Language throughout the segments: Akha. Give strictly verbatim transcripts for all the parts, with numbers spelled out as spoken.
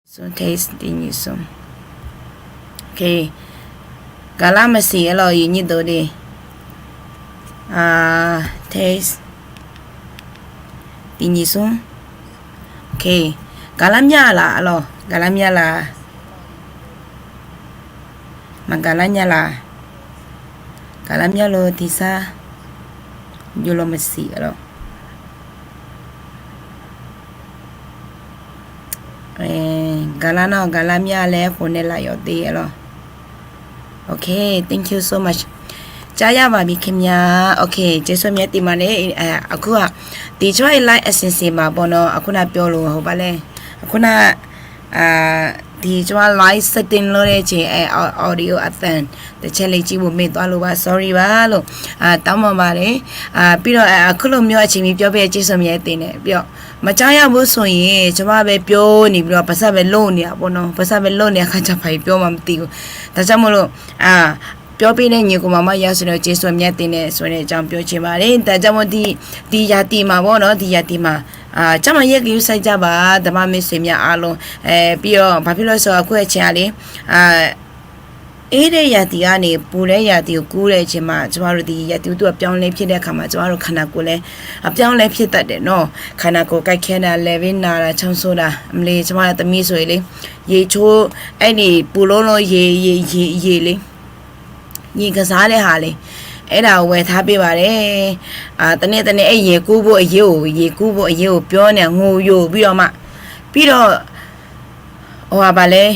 Smr test tiq nyiq smr. Okay. Gaqlar maqsiq arlawq, iqnyir deuq de. Test tiq nyiq smr. Okay. Gaqlar mya laf arlawq, gaqlar mya laf. Maqgaqlar nya laf. Gaqlar mya lo tiq sar. Jov lo maqsiq arlawq. Gaqlar nar gaqlar mya laer khof nae laf yawf de arlawq. Okay, thank you so much. ကြားရပါပြီခင်ဗျာ။ Okay, jeqsur myav tiv ma le. Aqkur-aq, tiq tsawrhaq-iq live အဆင်ပြေမှာပေါ့နော်။ Aqkur nav pyawv lof-aer hawbar laer. Aqkur nav tiq tsawrhaq live setting lor le jeq audio အသံ taqcae le jir bof mae dawr lof-aer sorry ပါလို့ တောင်းပန်ပါတယ်. Aqkur lof myav aqjeq mir pyawr bae jeqsur myav tiv nae မကြားရဘူးဆိုရင် ကျွန်မပဲပြောနေပြီးတော့ ပါစပ်ပဲလုပ်နေတာပေါ့နော်။ ပါစပ်ပဲလုပ်နေတဲ့အခါကျတော့ ဘာပြောမှမသိဘူး။ ဒါကြောင့်မို့လို့ ပြောပေးတဲ့ညီကောင်မများဆိုတော့ ကျေးဇူးအများတင်တယ်ဆိုတဲ့အကြောင်း ပြောချင်ပါတယ်. ဒါကြောင့်မို့ ဒီ ဒီရာသီမှာပေါ့နော်၊ ဒီရာသီမှာ ကျန်းမာရေးဂရုစိုက်ကြပါ၊ ဓမ္မမိတ်ဆွေများအားလုံး။ ပြီးတော့ ဘာဖြစ်လို့လဲဆိုတော့ အခုအချိန်ကလေ အေးတဲ့ရာသီကနေ ပူတဲ့ရာသီကိုကူးတဲ့အချိန်မှာ ကျမတို့ ဒီရာသီဥတုအပြောင်းအလဲဖြစ်တဲ့အခါမှာ ကျမတို့ခန္ဓာကိုယ်လည်း အပြောင်းအလဲဖြစ်တတ်တယ်နော်။ ခန္ဓာကိုယ်ကိုက်ခဲတာ၊ လည်ပင်းနာတာ၊ ချောင်းဆိုးတာ၊ အမလီ ကျမသမီးဆိုရင်လေ ရေချိုး၊ အဲ့ဒီပူလုံးလုံးရေ၊ ရေ၊ ရေ၊ ရေလေ၊ ရေကစားတဲ့ဟာလေ၊ အဲ့ဒါကိုဝယ်ထားပေးပါတယ်။ အာ၊ တနေ့တနေ့ အဲ့ရေကူးဖို့အရေးကို၊ ရေကူးဖို့အရေးကိုပြောနေ၊ ငိုယိုပြီးတော့မှ၊ ပြီးတော့ ဟိုဟာပါလေ၊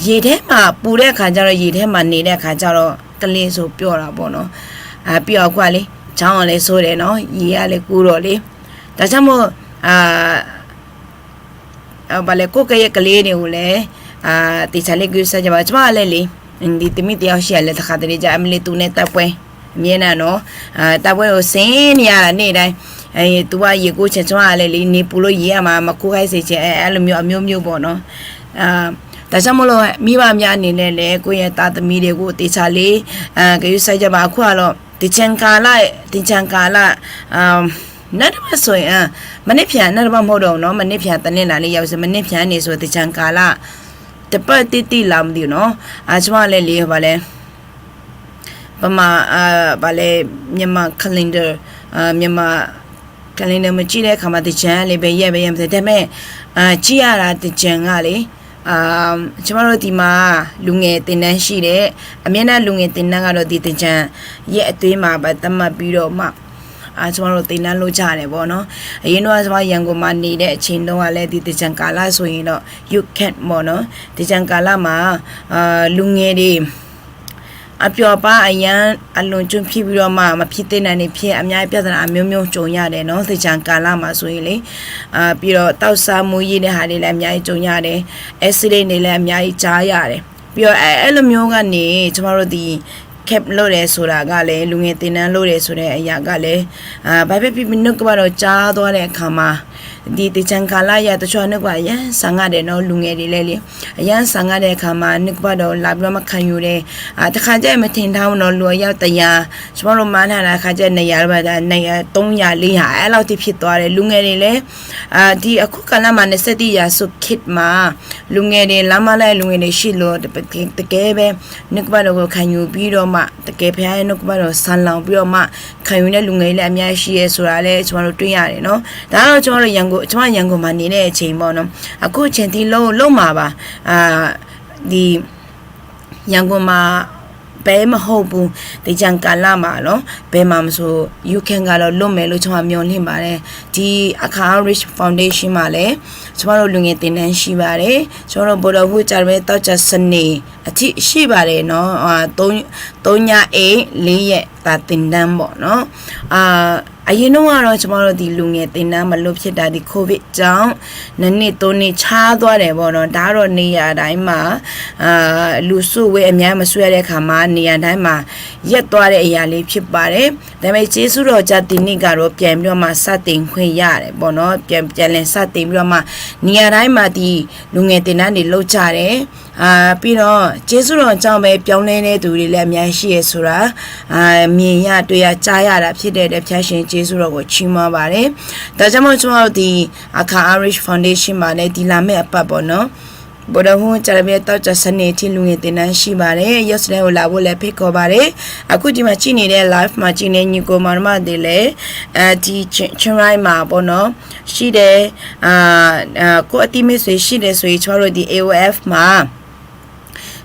ရေထဲမှာပူတဲ့အခါကျတော့၊ ရေထဲမှာနေတဲ့အခါကျတော့ ကလေးဆိုပြောတာပေါ့နော်။ အာ၊ ပြီးတော့အခုကလေ ချောင်းကလည်းဆိုးတယ်နော်၊ ရေကလည်းကူးတော့လေ။ ဒါကြောင့်မို့ အာ၊ ဘာလဲ၊ ကိုယ့်ရဲ့ကလေးတွေကိုလည်း အာ၊ သေချာလေးဂရုစိုက်ကြပါ။ ကျမကလည်းလေ၊ ဒီသမီးတယောက်ရှိရလဲ တစ်ခါတလေကျ အမလီ သူနဲ့တိုက်ပွဲ မြဲတာနော်။ အာ၊ တိုက်ပွဲကိုဆင်နေရတာ နေ့တိုင်း။ အဲ၊ သူကရေကူးချင်၊ ကျမကလည်းလေ နေပူလို့ရေကမှ မကူးခိုင်းစေချင်၊ အဲ၊ အဲ့လိုမျိုးအမျိုးမျိုးပေါ့နော်။ အာ၊ ဒါကြောင့်မို့လို့ မိဘများအနေနဲ့လည်း ကိုယ့်ရဲ့သားသမီးတွေကို သေချာလေး အာ၊ ဂရုစိုက်ကြပါ။ အခုကတော့ သင်္ကြန်ကာလ၊ သင်္ကြန်ကာလ၊ အာ၊ နောက်တစ်ပတ်ဆိုရင်၊ အာ၊ မနက်ဖြန်၊ နောက်တစ်ပတ်မဟုတ်တော့ဘူးနော်၊ မနက်ဖြန် တနင်္လာနေ့ရောက်ပြီဆို၊ မနက်ဖြန်ကနေဆို သင်္ကြန်ကာလ တစ်ပတ်တိတိလားမသိဘူးနော်။ အာ၊ ကျမလည်းလေ ဘာလဲ၊ ဗမာ၊ အာ၊ ဘာလဲ၊ မြန်မာ calendar၊ အာ၊ မြန်မာ calendar မကြည့်တဲ့အခါမှာ သင်္ကြန်ကလေ ဘယ်ရက်၊ ဘယ်ရက်မသိ။ ဒါပေမဲ့၊ အာ၊ ကြည့်ရတာ သင်္ကြန်ကလေ၊ အာ၊ ကျမတို့ဒီမှာ လူငယ်သင်တန်းရှိတယ်။ အမြဲတမ်းလူငယ်သင်တန်းကတော့ ဒီသင်္ကြန်ရက်အတွင်းမှာပဲ သတ်မှတ်ပြီးတော့မှ အာ၊ ကျမတို့သင်တန်းလုပ်ကြတယ်ပေါ့နော်။ အရင်တုန်းက ကျမရန်ကုန်မှာနေတဲ့အချိန်တုန်းကလည်း ဒီသင်္ကြန်ကာလဆိုရင်တော့ youth camp ပေါ့နော်။ သင်္ကြန်ကာလမှာ၊ အာ၊ လူငယ်တွေ အပျော်အပါး အရမ်းအလွန်အကျွံဖြစ်ပြီးတော့မှ မဖြစ်သင့်တာတွေဖြစ်၊ အများကြီးပြဿနာအမျိုးမျိုးကြုံရတယ်နော်။ သင်္ကြန်ကာလမှာဆိုရင်လေ၊ အာ၊ ပြီးတော့ သောက်စားမူးယစ်တဲ့ဟာတွေလည်း အများကြီးကြုံရတယ်။ accident တွေလည်း အများကြီးကြားရတယ်။ ပြီးတော့ အဲ၊ အဲ့လိုမျိုးကနေ ကျမတို့ဒီ camp လုပ်တယ်ဆိုတာကလည်း၊ လူငယ်သင်တန်းလုပ်တယ်ဆိုတဲ့အရာကလည်း၊ အာ၊ ဘာပဲဖြစ်ဖြစ် နှုတ်ကပတ်တော်ကြားသွားတဲ့အခါမှာ ဒီသင်္ကြန်ကာလအရ တချို့က နှုတ်ကပတ်တော် အရမ်းဆာငတ်တယ်နော်။ လူငယ်တွေလည်းလေ၊ အရမ်းဆာငတ်တဲ့အခါမှာ နှုတ်ကပတ်တော်လာပြီးတော့မှ ခံယူတယ်။ အာ၊ တစ်ခါကျရင် မထင်ထားဘူးနော်၊ လူအယောက်တစ်ရာ၊ ကျမတို့မှန်းထားတာ တစ်ခါကျရင် နှစ်ရာလို့ပါ၊ ဒါ နှစ်ရာ၊ သုံးရာ၊ လေးရာ၊ အဲ့လောက်ထိဖြစ်သွားတယ်။ လူငယ်တွေလည်း၊ အာ၊ ဒီအခုကာလမှာ နှစ်ဆယ့်တစ်ရာစုခေတ်မှာ လူငယ်တွေ၊ လမ်းမလိုက်လူငယ်တွေရှိလို့ တကယ်ပဲ နှုတ်ကပတ်တော်ကို ခံယူပြီးတော့မှ၊ တကယ်ဘုရားရဲ့နှုတ်ကပတ်တော် ဆန်လောင်ပြီးတော့မှ ခံယူတဲ့လူငယ်တွေလည်း အများကြီးရှိတယ်ဆိုတာလည်း ကျမတို့တွေ့ရတယ်နော်။ ဒါကတော့ ကျမတို့ရန်ကုန်၊ ကျမရန်ကုန်မှာနေတဲ့အချိန်ပေါ့နော်။ အခုအချိန်ထိလုပ်၊ လုပ်မှာပါ။ အာ၊ ဒီရန်ကုန်မှာပဲမဟုတ်ဘူး၊ သင်္ကြန်ကာလမှာနော်၊ ဘယ်မှာမဆို youth camp ကတော့လုပ်မယ်လို့ ကျမမျှော်လင့်ပါတယ်။ ဒီ Aqkha Outreach Foundation မှာလည်း ကျမတို့လူငယ်သင်တန်းရှိပါတယ်။ ကျမတို့ ဗုဒ္ဓဟူး၊ ကြာသပတေး၊ သောကြာ၊ စနေ၊ အထိရှိပါတယ်နော်။ အာ၊ သုံး၊ သုံးညအိမ်၊ လေးရက်စာသင်တန်းပေါ့နော်။ အာ၊ အရင်တုန်းကတော့ ကျမတို့ဒီလူငယ်သင်တန်းမလုပ်ဖြစ်တာ ဒီ COVID ကြောင့် နှစ်နှစ်၊ သုံးနှစ် ခြားသွားတယ်ပေါ့နော်။ ဒါကတော့ နေရာတိုင်းမှာ၊ အာ၊ လူစုဝေးအများမစုရတဲ့အခါမှာ နေရာတိုင်းမှာ ရပ်သွားတဲ့အရာလေးဖြစ်ပါတယ်။ ဒါပေမဲ့ ကျေးဇူးတော်ကြောင့် ဒီနှစ်ကတော့ ပြန်ပြီးတော့မှ စတင်ခွင့်ရတယ်ပေါ့နော်။ ပြန်၊ ပြန်လည်စတင်ပြီးတော့မှ နေရာတိုင်းမှာ ဒီလူငယ်သင်တန်းတွေလုပ်ကြတယ်။ ပြီးတော့ ကျေးဇူးတော်ကြောင့်ပဲ ပြောင်းလဲတဲ့သူတွေလည်း အများကြီးရှိတယ်ဆိုတာ မြင်ရ တွေ့ရ ကြားရတာ ဖြစ်တဲ့အတွက် ဘုရားရှင် ကျေးဇူးတော်ကို ချီးမွမ်းပါတယ်။ ဒါကြောင့်မို့ ကျွန်တော်တို့ ဒီ အခါ Irish Foundation မှာလည်း ဒီလာမယ့်အပတ်ပေါ့နော် ဗုဒ္ဓဟူး ကြာသပတေး သောကြာ စနေအထိ လူငယ်သင်တန်းရှိပါတယ်။ ရုပ်ရှင်ကို လာဖို့လည်း ဖိတ်ခေါ်ပါတယ်။ အခုဒီမှာ ကြည့်နေတဲ့ live မှာ ကြည့်နေ ညီကိုမောင်နှမတွေလည်း ဒီ ချင်းရိုင်မှာပေါ့နော် ရှိတယ်။ ကိုယ့်အသိမိတ်ဆွေရှိတယ်ဆိုရင် ကျွန်တော်တို့ ဒီ A O F မှာ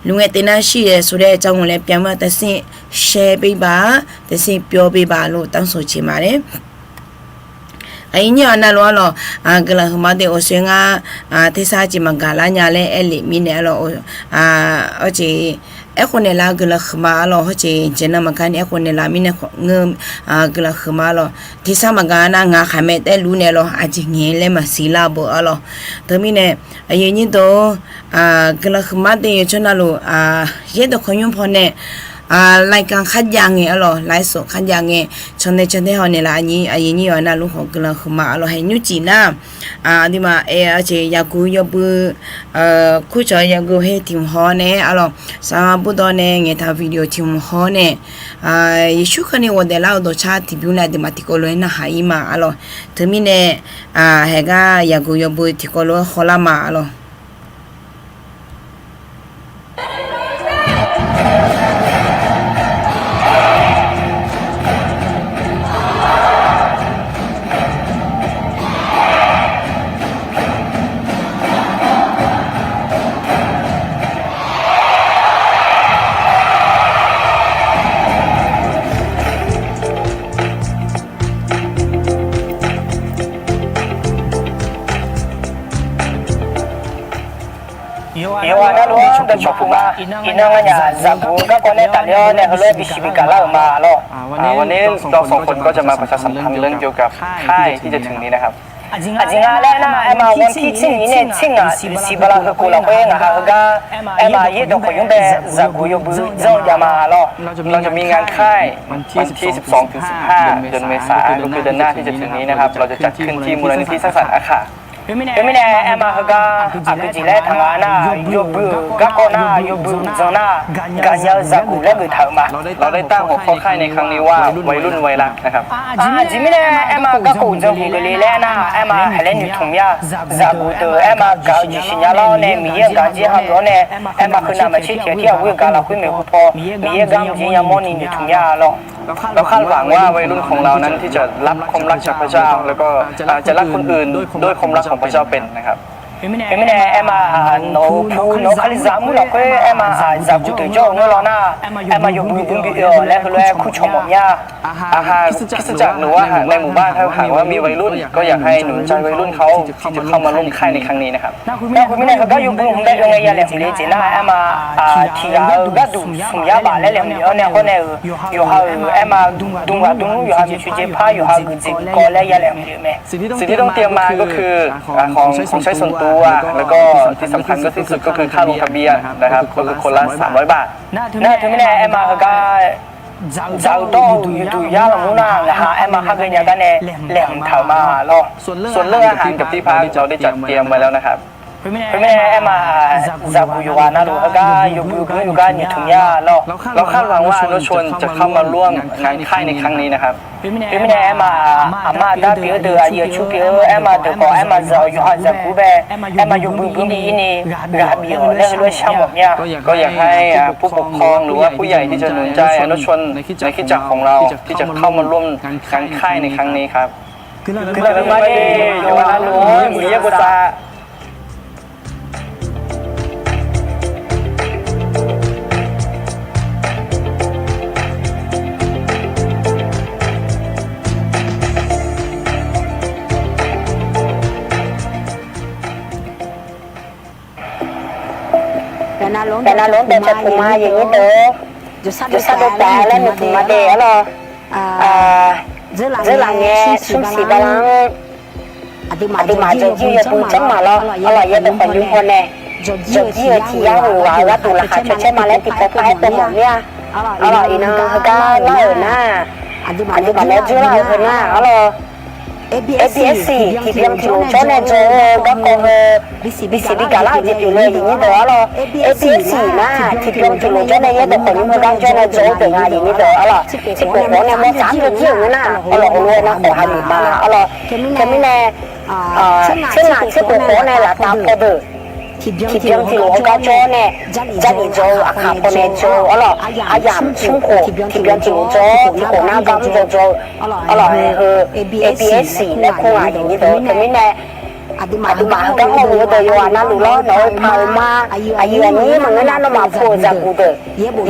လူငယ်သင်တန်းရှိတယ်ဆိုတဲ့အကြောင်းကိုလည်း ပြန်ပြီးတော့ တဆင့် share ပေးပါ၊ တဆင့်ပြောပေးပါလို့ တောင်းဆိုချင်ပါတယ်။ Aqyuif nyir-awq navluf arlawq, guiqlanq huiqma deuq awqsoer ngar, tersar jeq maqgaq lar nya laer aer lef mirnae arlawq, hawjeq, aerkhof naeqlaf guiqlanq huiqma arlawq, hawjeq jeq nan maqgaq ni aerkhof naeqlaf mirnae khawf ngeur, guiqlanq huiqma arlawq, tersar maqgaq nar ngaq khaqmae taef luf naeq lawq, aqjeq ngaeq laer maqsiq lar beu arlawq. Teumirnae, aqyuif nyir deuq, guiqlanq huiqma deuq yawqjawr navluf, yaerdawq kawqnymr pawnae รายการ kharjav ngae arlawq, ไลฟ์สด kharjav ngae, cantae cantae haw naeqlaf, aqyuif nyir-awq navluf khawf guiqlanq huiqma arlawq, haeq nymrcif nar, aqduimaf, jeq yaqguq yawbui, kurcawq yaqguq her tiq hmq haw nae arlawq, saqlaq burdawv nae ngaeqtaq video tiq hmq haw nae, Yeqsur Kali ghofdaef lar-eu dawqcar tiqbymr nae aqduimaf tiqkawv lof-aer narhaq ir ma arlawq. Teumirnae, haeq gar yaqguq yawbui tiqkawv lof-aer hawlar ma arlawq. Yawqghaq navluf-anr dawqcawq puq ma. Iqnan nganyaf zaqguq-eu garkawv nae tafler-awr nae heulof-aer bisiq bigaq lar-euq ma arlawq. วันนี้เราสองคนก็จะมาประชาสัมพันธ์เรื่องเกี่ยวกับค่ายที่จะถึงนี้นะครับ Aqjeq nga laer nar, aerma วันที่ tsir nyiq nae tsir ngaq bisiq bala heukhof lafkhoer ngaq ha heugar, aerma yaerdawq kawqnymr bae zaqguq yawbui janr-eu jav ma arlawq. เราจะมีงานค่ายวันที่ สิบสอง ถึง สิบห้า เดือนเมษา ก็คือเดือนหน้าที่จะถึงนี้นะครับ เราจะจัดขึ้นที่มูลนิธิสร้างสรรค์อาคา Teumirnae aerma heugar aqgeu jeq laer taq nga nar, yawbui-euq garkawv nar, yawbui-euq jan nar, gaqnya-eu zaqguq laer geuf taq-euq ma. เราได้ตั้งหัวข้อค่ายในครั้งนี้ว่าวัยรุ่นวัยรักนะครับ Aqjeq mirnae aerma garkawv uqdzan huiq geuf le laer nar, aerma haeq laer noeqtmq mir-a. Zaqguq deuq aerma gaq-eu jeq siqnya lar-awr nae, Miqyaer-euq gar jir ha geuf-awr nae, aerma heunav maqtser tiq-aer tir-aq ghoer-eu gaq lafkhoer maeqhu paw, Miqyaer gar mrjir yamawr ni noeqtmq mir-a lawq. เราคาดหวังว่าวัยรุ่นของเรานั้นที่จะรับความรักจากพระเจ้า แล้วก็จะรักคนอื่นด้วยความรักของพระเจ้าเป็นนะครับ Teumirnae aerma nawq-euq pu nawq-eu kalizaq mur lafkhoer aerma zaqguq deuq jawr-eu ngeur law nar, aerma yawbui bui bi oe-awq laer heulof-aer kurcawq mawf mir-a. อาหาร คริสตจักร หรือว่าในหมู่บ้าน ถ้าหากว่ามีวัยรุ่น ก็อยากให้หนุนใจวัยรุ่นเขาที่จะเข้ามาร่วมค่ายในครั้งนี้นะครับ Nar khoermirnae heugar yawbui hmq bae oe ngae ya laeqhmq le jeq nar, aerma tiq ghaq-euq gharduq smq yar baf laer laeqhmq le-awr nae hawr nae-euq, yawqha-euq aerma dm ghaq dm lmr, yawqha maeqtsoeq jeq par, yawqha geuqjeq geuf kawv laer ya laeqhmq le-eu mae. สิ่งที่ต้องเตรียมมาก็คือ ของใช้ส่วนตัว แล้วก็ที่สำคัญก็ที่สุดก็คือค่าลงทะเบียนนะครับ ก็คือคนละ สามร้อย บาท Nar teumirnae aerma heugar dzaq-eu dawr-eu uqduq yar lanq mur nar, ngaq ha aerma khar ghaenya gar nae laeqhmq taq-euq ma lawq. ส่วนเรื่องอาหารกับที่พัก เราได้จัดเตรียมไว้แล้วนะครับ Khoermirnae aerma zaqguq yawqghaq navluf heugar yawbui bui yawgar noeqtmq mir-a lawq. เราคาดหวังว่าอนุชนจะเข้ามาร่วมงานค่ายในครั้งนี้นะครับ Khoermirnae aerma aqma aqda pyeuf-eu deuq, aqyuif aqtsu pyeuf-eu aerma deuq khawf, aerma zaq-awq yawqha zaqguq bae, aerma yawbui bui bi-ir ni ghaq bif-awq laer heulof-aer shar mawf mir-a. ก็อยากให้ผู้ปกครองหรือว่าผู้ใหญ่ที่จะหนุนใจอนุชนในคริสตจักรของเราที่จะเข้ามาร่วมงานค่ายในครั้งนี้ครับ Guiqlanq huiqma de, yawqghaq navluf-anr Miqyaer bosav. Taeqnav lof-anr dae capuq ma, aqyuif nyir deuq-or. Jawrsar dov taef laer noeqtmq ma de arlawq. Dzeurlaf ngae smrsiq bala-anr aqduimaf dzawqjir-eu yawbui janrmaf lawr. Arlawq, yaerdawq kawqnymr paw nae dzawqjir-eu tiq yar-euq ghaq-euq gharduq laqkhaq caw caer ma laer tiqpawf par-aer tov mawf mir-a. Arlawq, iqnan heugar lar-euq nar, aqduimaf nae dzeurlar-euq heu nar arlawq. ABS tiqbyan tiqlof jawr nae dzaw-eu garkawv heu bisiq bi gaqlar-eu jeq pyeuf le, aqyuif nyir deuq arlawr. ABS nar tiqbyan tiqlof jawr nae yaerdawq khawf nymr heugar jawr nae dzaw-eu deuq nga, aqyuif nyir deuq arlawr. Tserkhof khof-awr nae mawrtsaq-anr jawr jir-euq ngeur nar, arlawr, heulof-aer nar khawf ha geuf ma arlawr. Teumirnae tser ngaq tser khof khof-awr nae laftav paw deuq tiqbyan tiqlof heugar jawr nae, Jarlif dzaw-eu aqkaq pawnae dzaw-eu arlawr, aryamq smr khof tiqbyan tiqlof dzaw-awr, tiqkhof nar gar mr dzaw dzaw-eu arlawr, heu ABS laer kur-aq, aqyuif nyir deuq. Teumirnae aqduimaf heugar hawr-eu deuq yawqghaq navluf lawr, nawq-eu paq-eu ma, aqyuif aqnyir maqngeur nar nawmaf pu-euq zaqguq deuq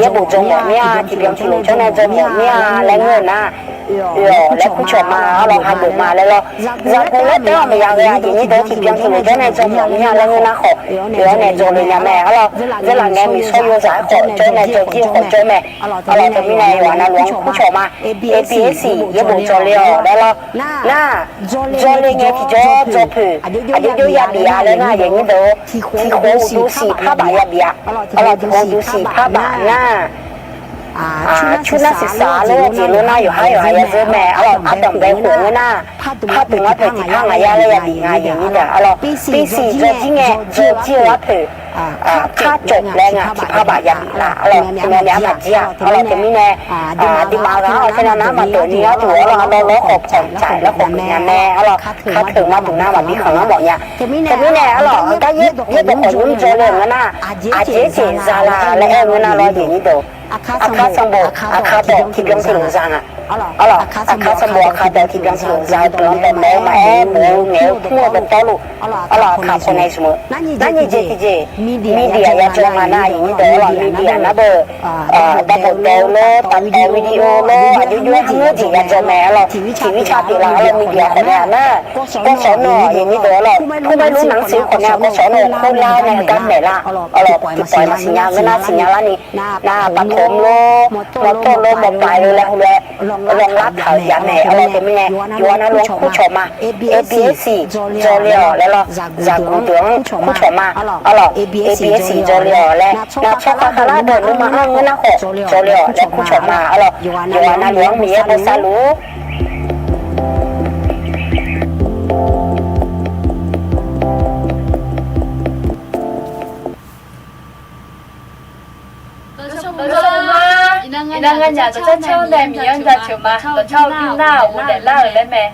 yaerbof dzaw mawf mir-a, tiqbyan tiqlof jawr nae dzaw mawf mir-a laer ngeur-eu nar, oe-awq laer kur cawq ma arlawr, hageuf ma laer lawr. Zaqguq laer taef-anr maqya ghae, aqyuif nyir deuq, tiqbyan tiqlof jawr nae dzaw mawf mir-a laer ngeur nar khawf, oe-awr nae dzaw le nya mae arlawr. Dzeurlaf ngae miqsawr yozaq-aer khawf jawr nae dzaw jir-eu khawf jawr mae arlawr. Teumirnae yawqghaq navluf-anr kur cawq ma. ABS yaerbof dzaw le-awq laer lawr. Nar, dzaw le ngae tiqjawr dzaw poeq, aqjox jov yabif-a laer nar, aqyuif nyir deuq, tiqkhof uqduq siq parbaf yabif-a arlawr. Tiqkhof uqduq siq parbaf nar, cur nar siqsaq lof-aer jeq lof nar yawqhar yawqha ya zeur mae arlawr. Ardanq bae khof ngeur nar, pardmq arpoeq tiqpar ngaq yar laer yabif nga, aqyuif nyir deuq arlawr. Bisiq dzaw jir ngae dzaw jir-eu arpoeq, kar cawv laer nga tiqpar baf yabif laf arlawr. Teumirnae aqmaf jir-aq arlawr, teumirnae aqduimaf ghaq-anr-awq teunav nar maqdeuq ni arduq arlawr, arlawr lawr khawf panq tsaf laer khawf geuf nya mae arlawr. Kar teuq maqduq nar maqbi khanq-anr mawf nya. Teumirnae arlawr, heugar yaerdawq khawf nymr dzaw le-euq ngeur nar, aqjeq jeq zala laer aer-eu ngeur nar lawr, aqyuif nyir deuq. Aqkar sanqbof aqkar dawq tiqbyan tiqlof za nga arlawr. Aqkar sanqbof aqkar dawq tiqbyan tiqlof za-eu guiqlanq dawqmaeq-eu maqaer, bof-eu ngaeq-eu kur-eu dawqtawvluf arlawr, aqkar pawnae zmq-eu nar nyiq jeq tiqjeq, media ya dzaw nga nar, aqyuif nyir deuq arlawr, media nar beu, dabof dawq-eu lor, taf tawq video lor, aqjox jov-aer hangeur jeq ya dzaw mae arlawr. Tiqmir ca pyeuflar arlawr, media khawf nae nar, gawrshawq nawr, aqyuif nyir deuq arlawr, kur maerluf nar siq khawf nae gawrshawq nawr kur lar nae heugar maeq lar arlawr. Tiqpawf-iq maqsiqnya ngeur nar siqnya larni, nar paqtoq mr lor, mawrtawv lor, mawrpav lor laer heulof-aer lanqlar taq-eu jeq mae arlawr. Teumirnae yawqghaq navluf-anr kur cawq ma. ABS dzaw le-awq laer lawr, zaqguq deuq-anr kur cawq ma arlawr. ABS dzaw le-awq laer, navtsawrkhav khavlar deuq nuima anr ngeur nar khawf dzaw le-awq laer kur cawq ma arlawr. Yawqghaq navluf-anr Miqyaer bosav luf-ur. Iqnan nganyaf dawqcar car nae Miqyaer-anr jaceuq ma. Dawqcar-eu gurnar-aq ghofdaef lar-euq laer mae.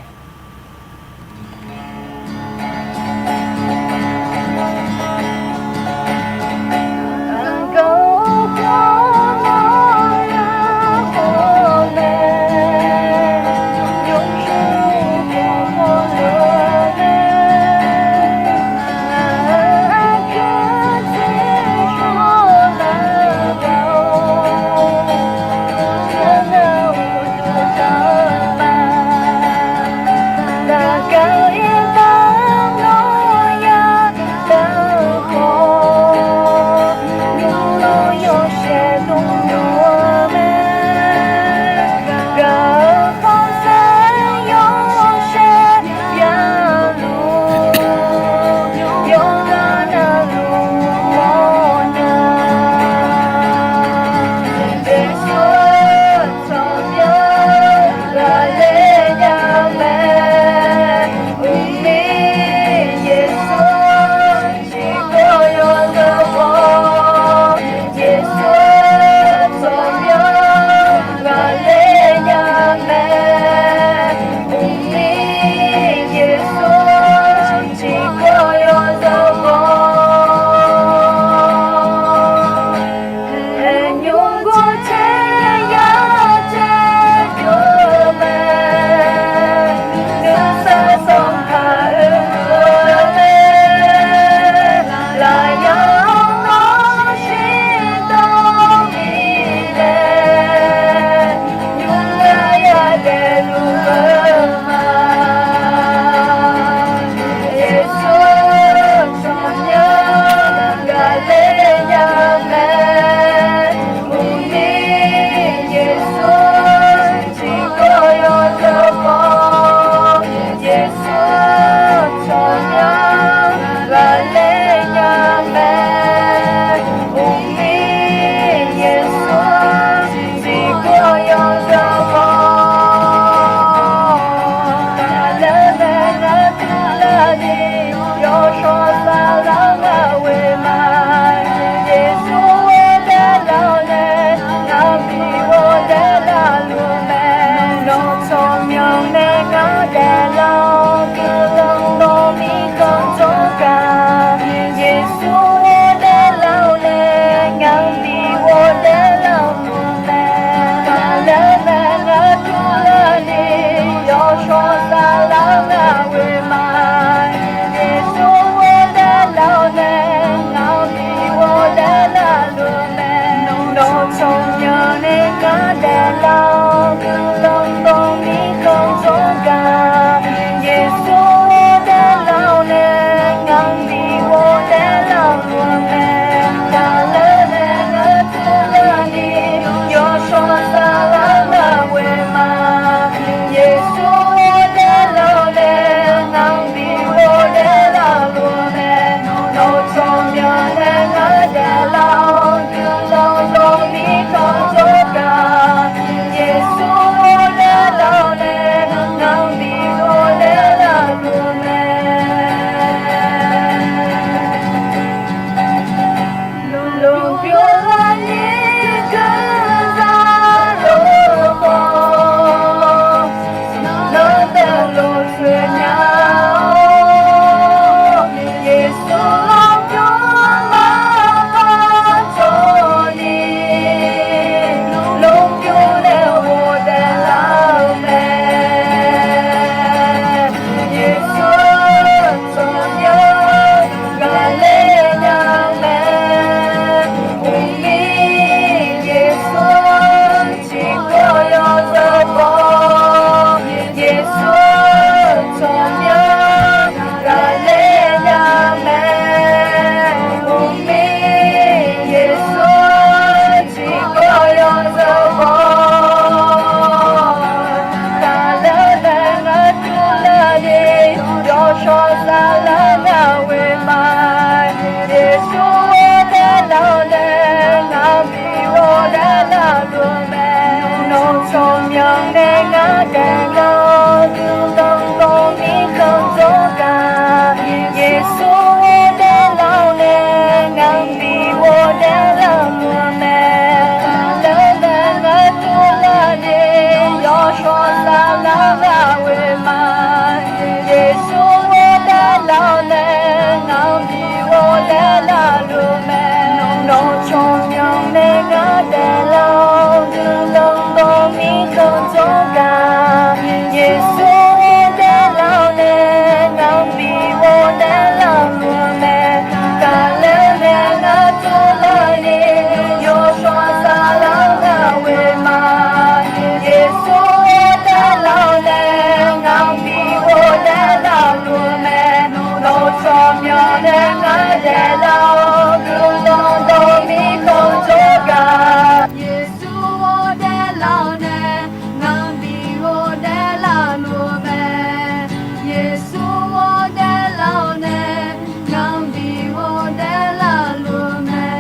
Myawq nae ngar daeflar-awr guiqlanq dawq mirkhanq jawrgar, Yeqsur-or daeflar-awr nae ngar bi ghofdaef laf luf mae. Yeqsur-or daeflar-awr nae ngar bi ghofdaef laf luf mae.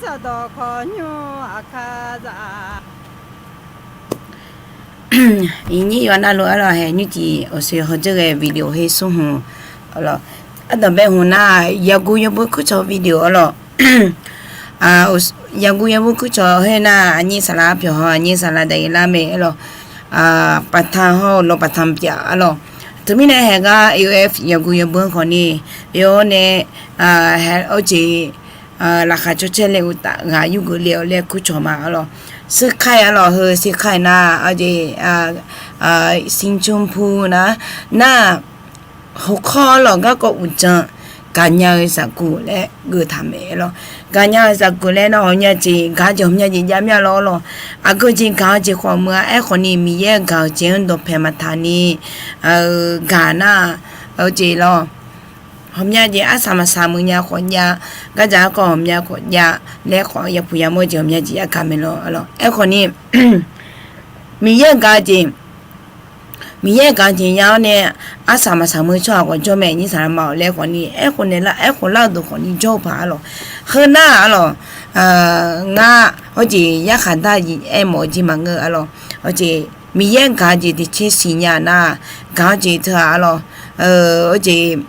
Saqdawq khawf nymr aqkar za-a. Iqnyir yawqha navluf arlawq, haeq nymrcif awqsoeq hawdzeur ghae video her smr hmq arlawq. Ardanqbae hmq nar, yaqguq yawbui kurcawq video arlawq. Yaqguq yawbui kurcawq her nar, aqnyir saqlaq arpyawq haw, aqnyir saqlaq daqyeq lar mae arlawq. Paqtan haw-eu lawq paqtan pyaf arlawq. Teumirnae haeq gar A O F yaqguq yawbui-anr khawfni, oe-awr nae, haeq awr jeq, laqkhaq cawcaer laer uqtaf ghaq yurgeuf le-awq laer kurcawq ma arlawq. Sirkair arlawq, heu sirkair nar, awr jeq, sincunpu nar, nar, hawqkhawr arlawq garkawv uqdzan gaqnya-eu zaqguq laer geuftaq mae arlawq. Gaqnya-eu zaqguq laer nar, ghawqmya jeq gaq-eu jeq ghawqmya jeq jav mya lawr arlawq. Aqgeu jeq gaq-eu jeq khawf meuq-a. Aerkhawfni Miqyaer-euq gaq-eu jeq-anr dawqpae maqtaq ni, gaq nar, awr jeq lawr, ghawqmya jeq arsaq maqsaq meuq nya khawf jav, gardzaq garkawv ghawqmya khawf jav laer khawf yapuq yamawr jeq ghawqmya jeq yagaq mae lawr arlawq. Aerkhawfni Miqyaer-euq gaq-eu jeq, Miqyaer-euq gaq-eu jeq nya-awr nae arsaq maqsaq meuq tsawrhaq khawf jawr mae, aqnyir saqlaq ma-awq laer khawfni, aerkhof naeqlar aerkhof lar-eu deuq khawfni jawr-eu paq arlawq. Heu nar arlawq, ngar awr jeq yarkhaq dar-eu jeq aermawf-eu jeq maqngeur arlawq. Awr jeq Miqyaer gaq-eu jeq tiqtser siqnya nar, gaq-eu jeq teu-aq arlawq, awr jeq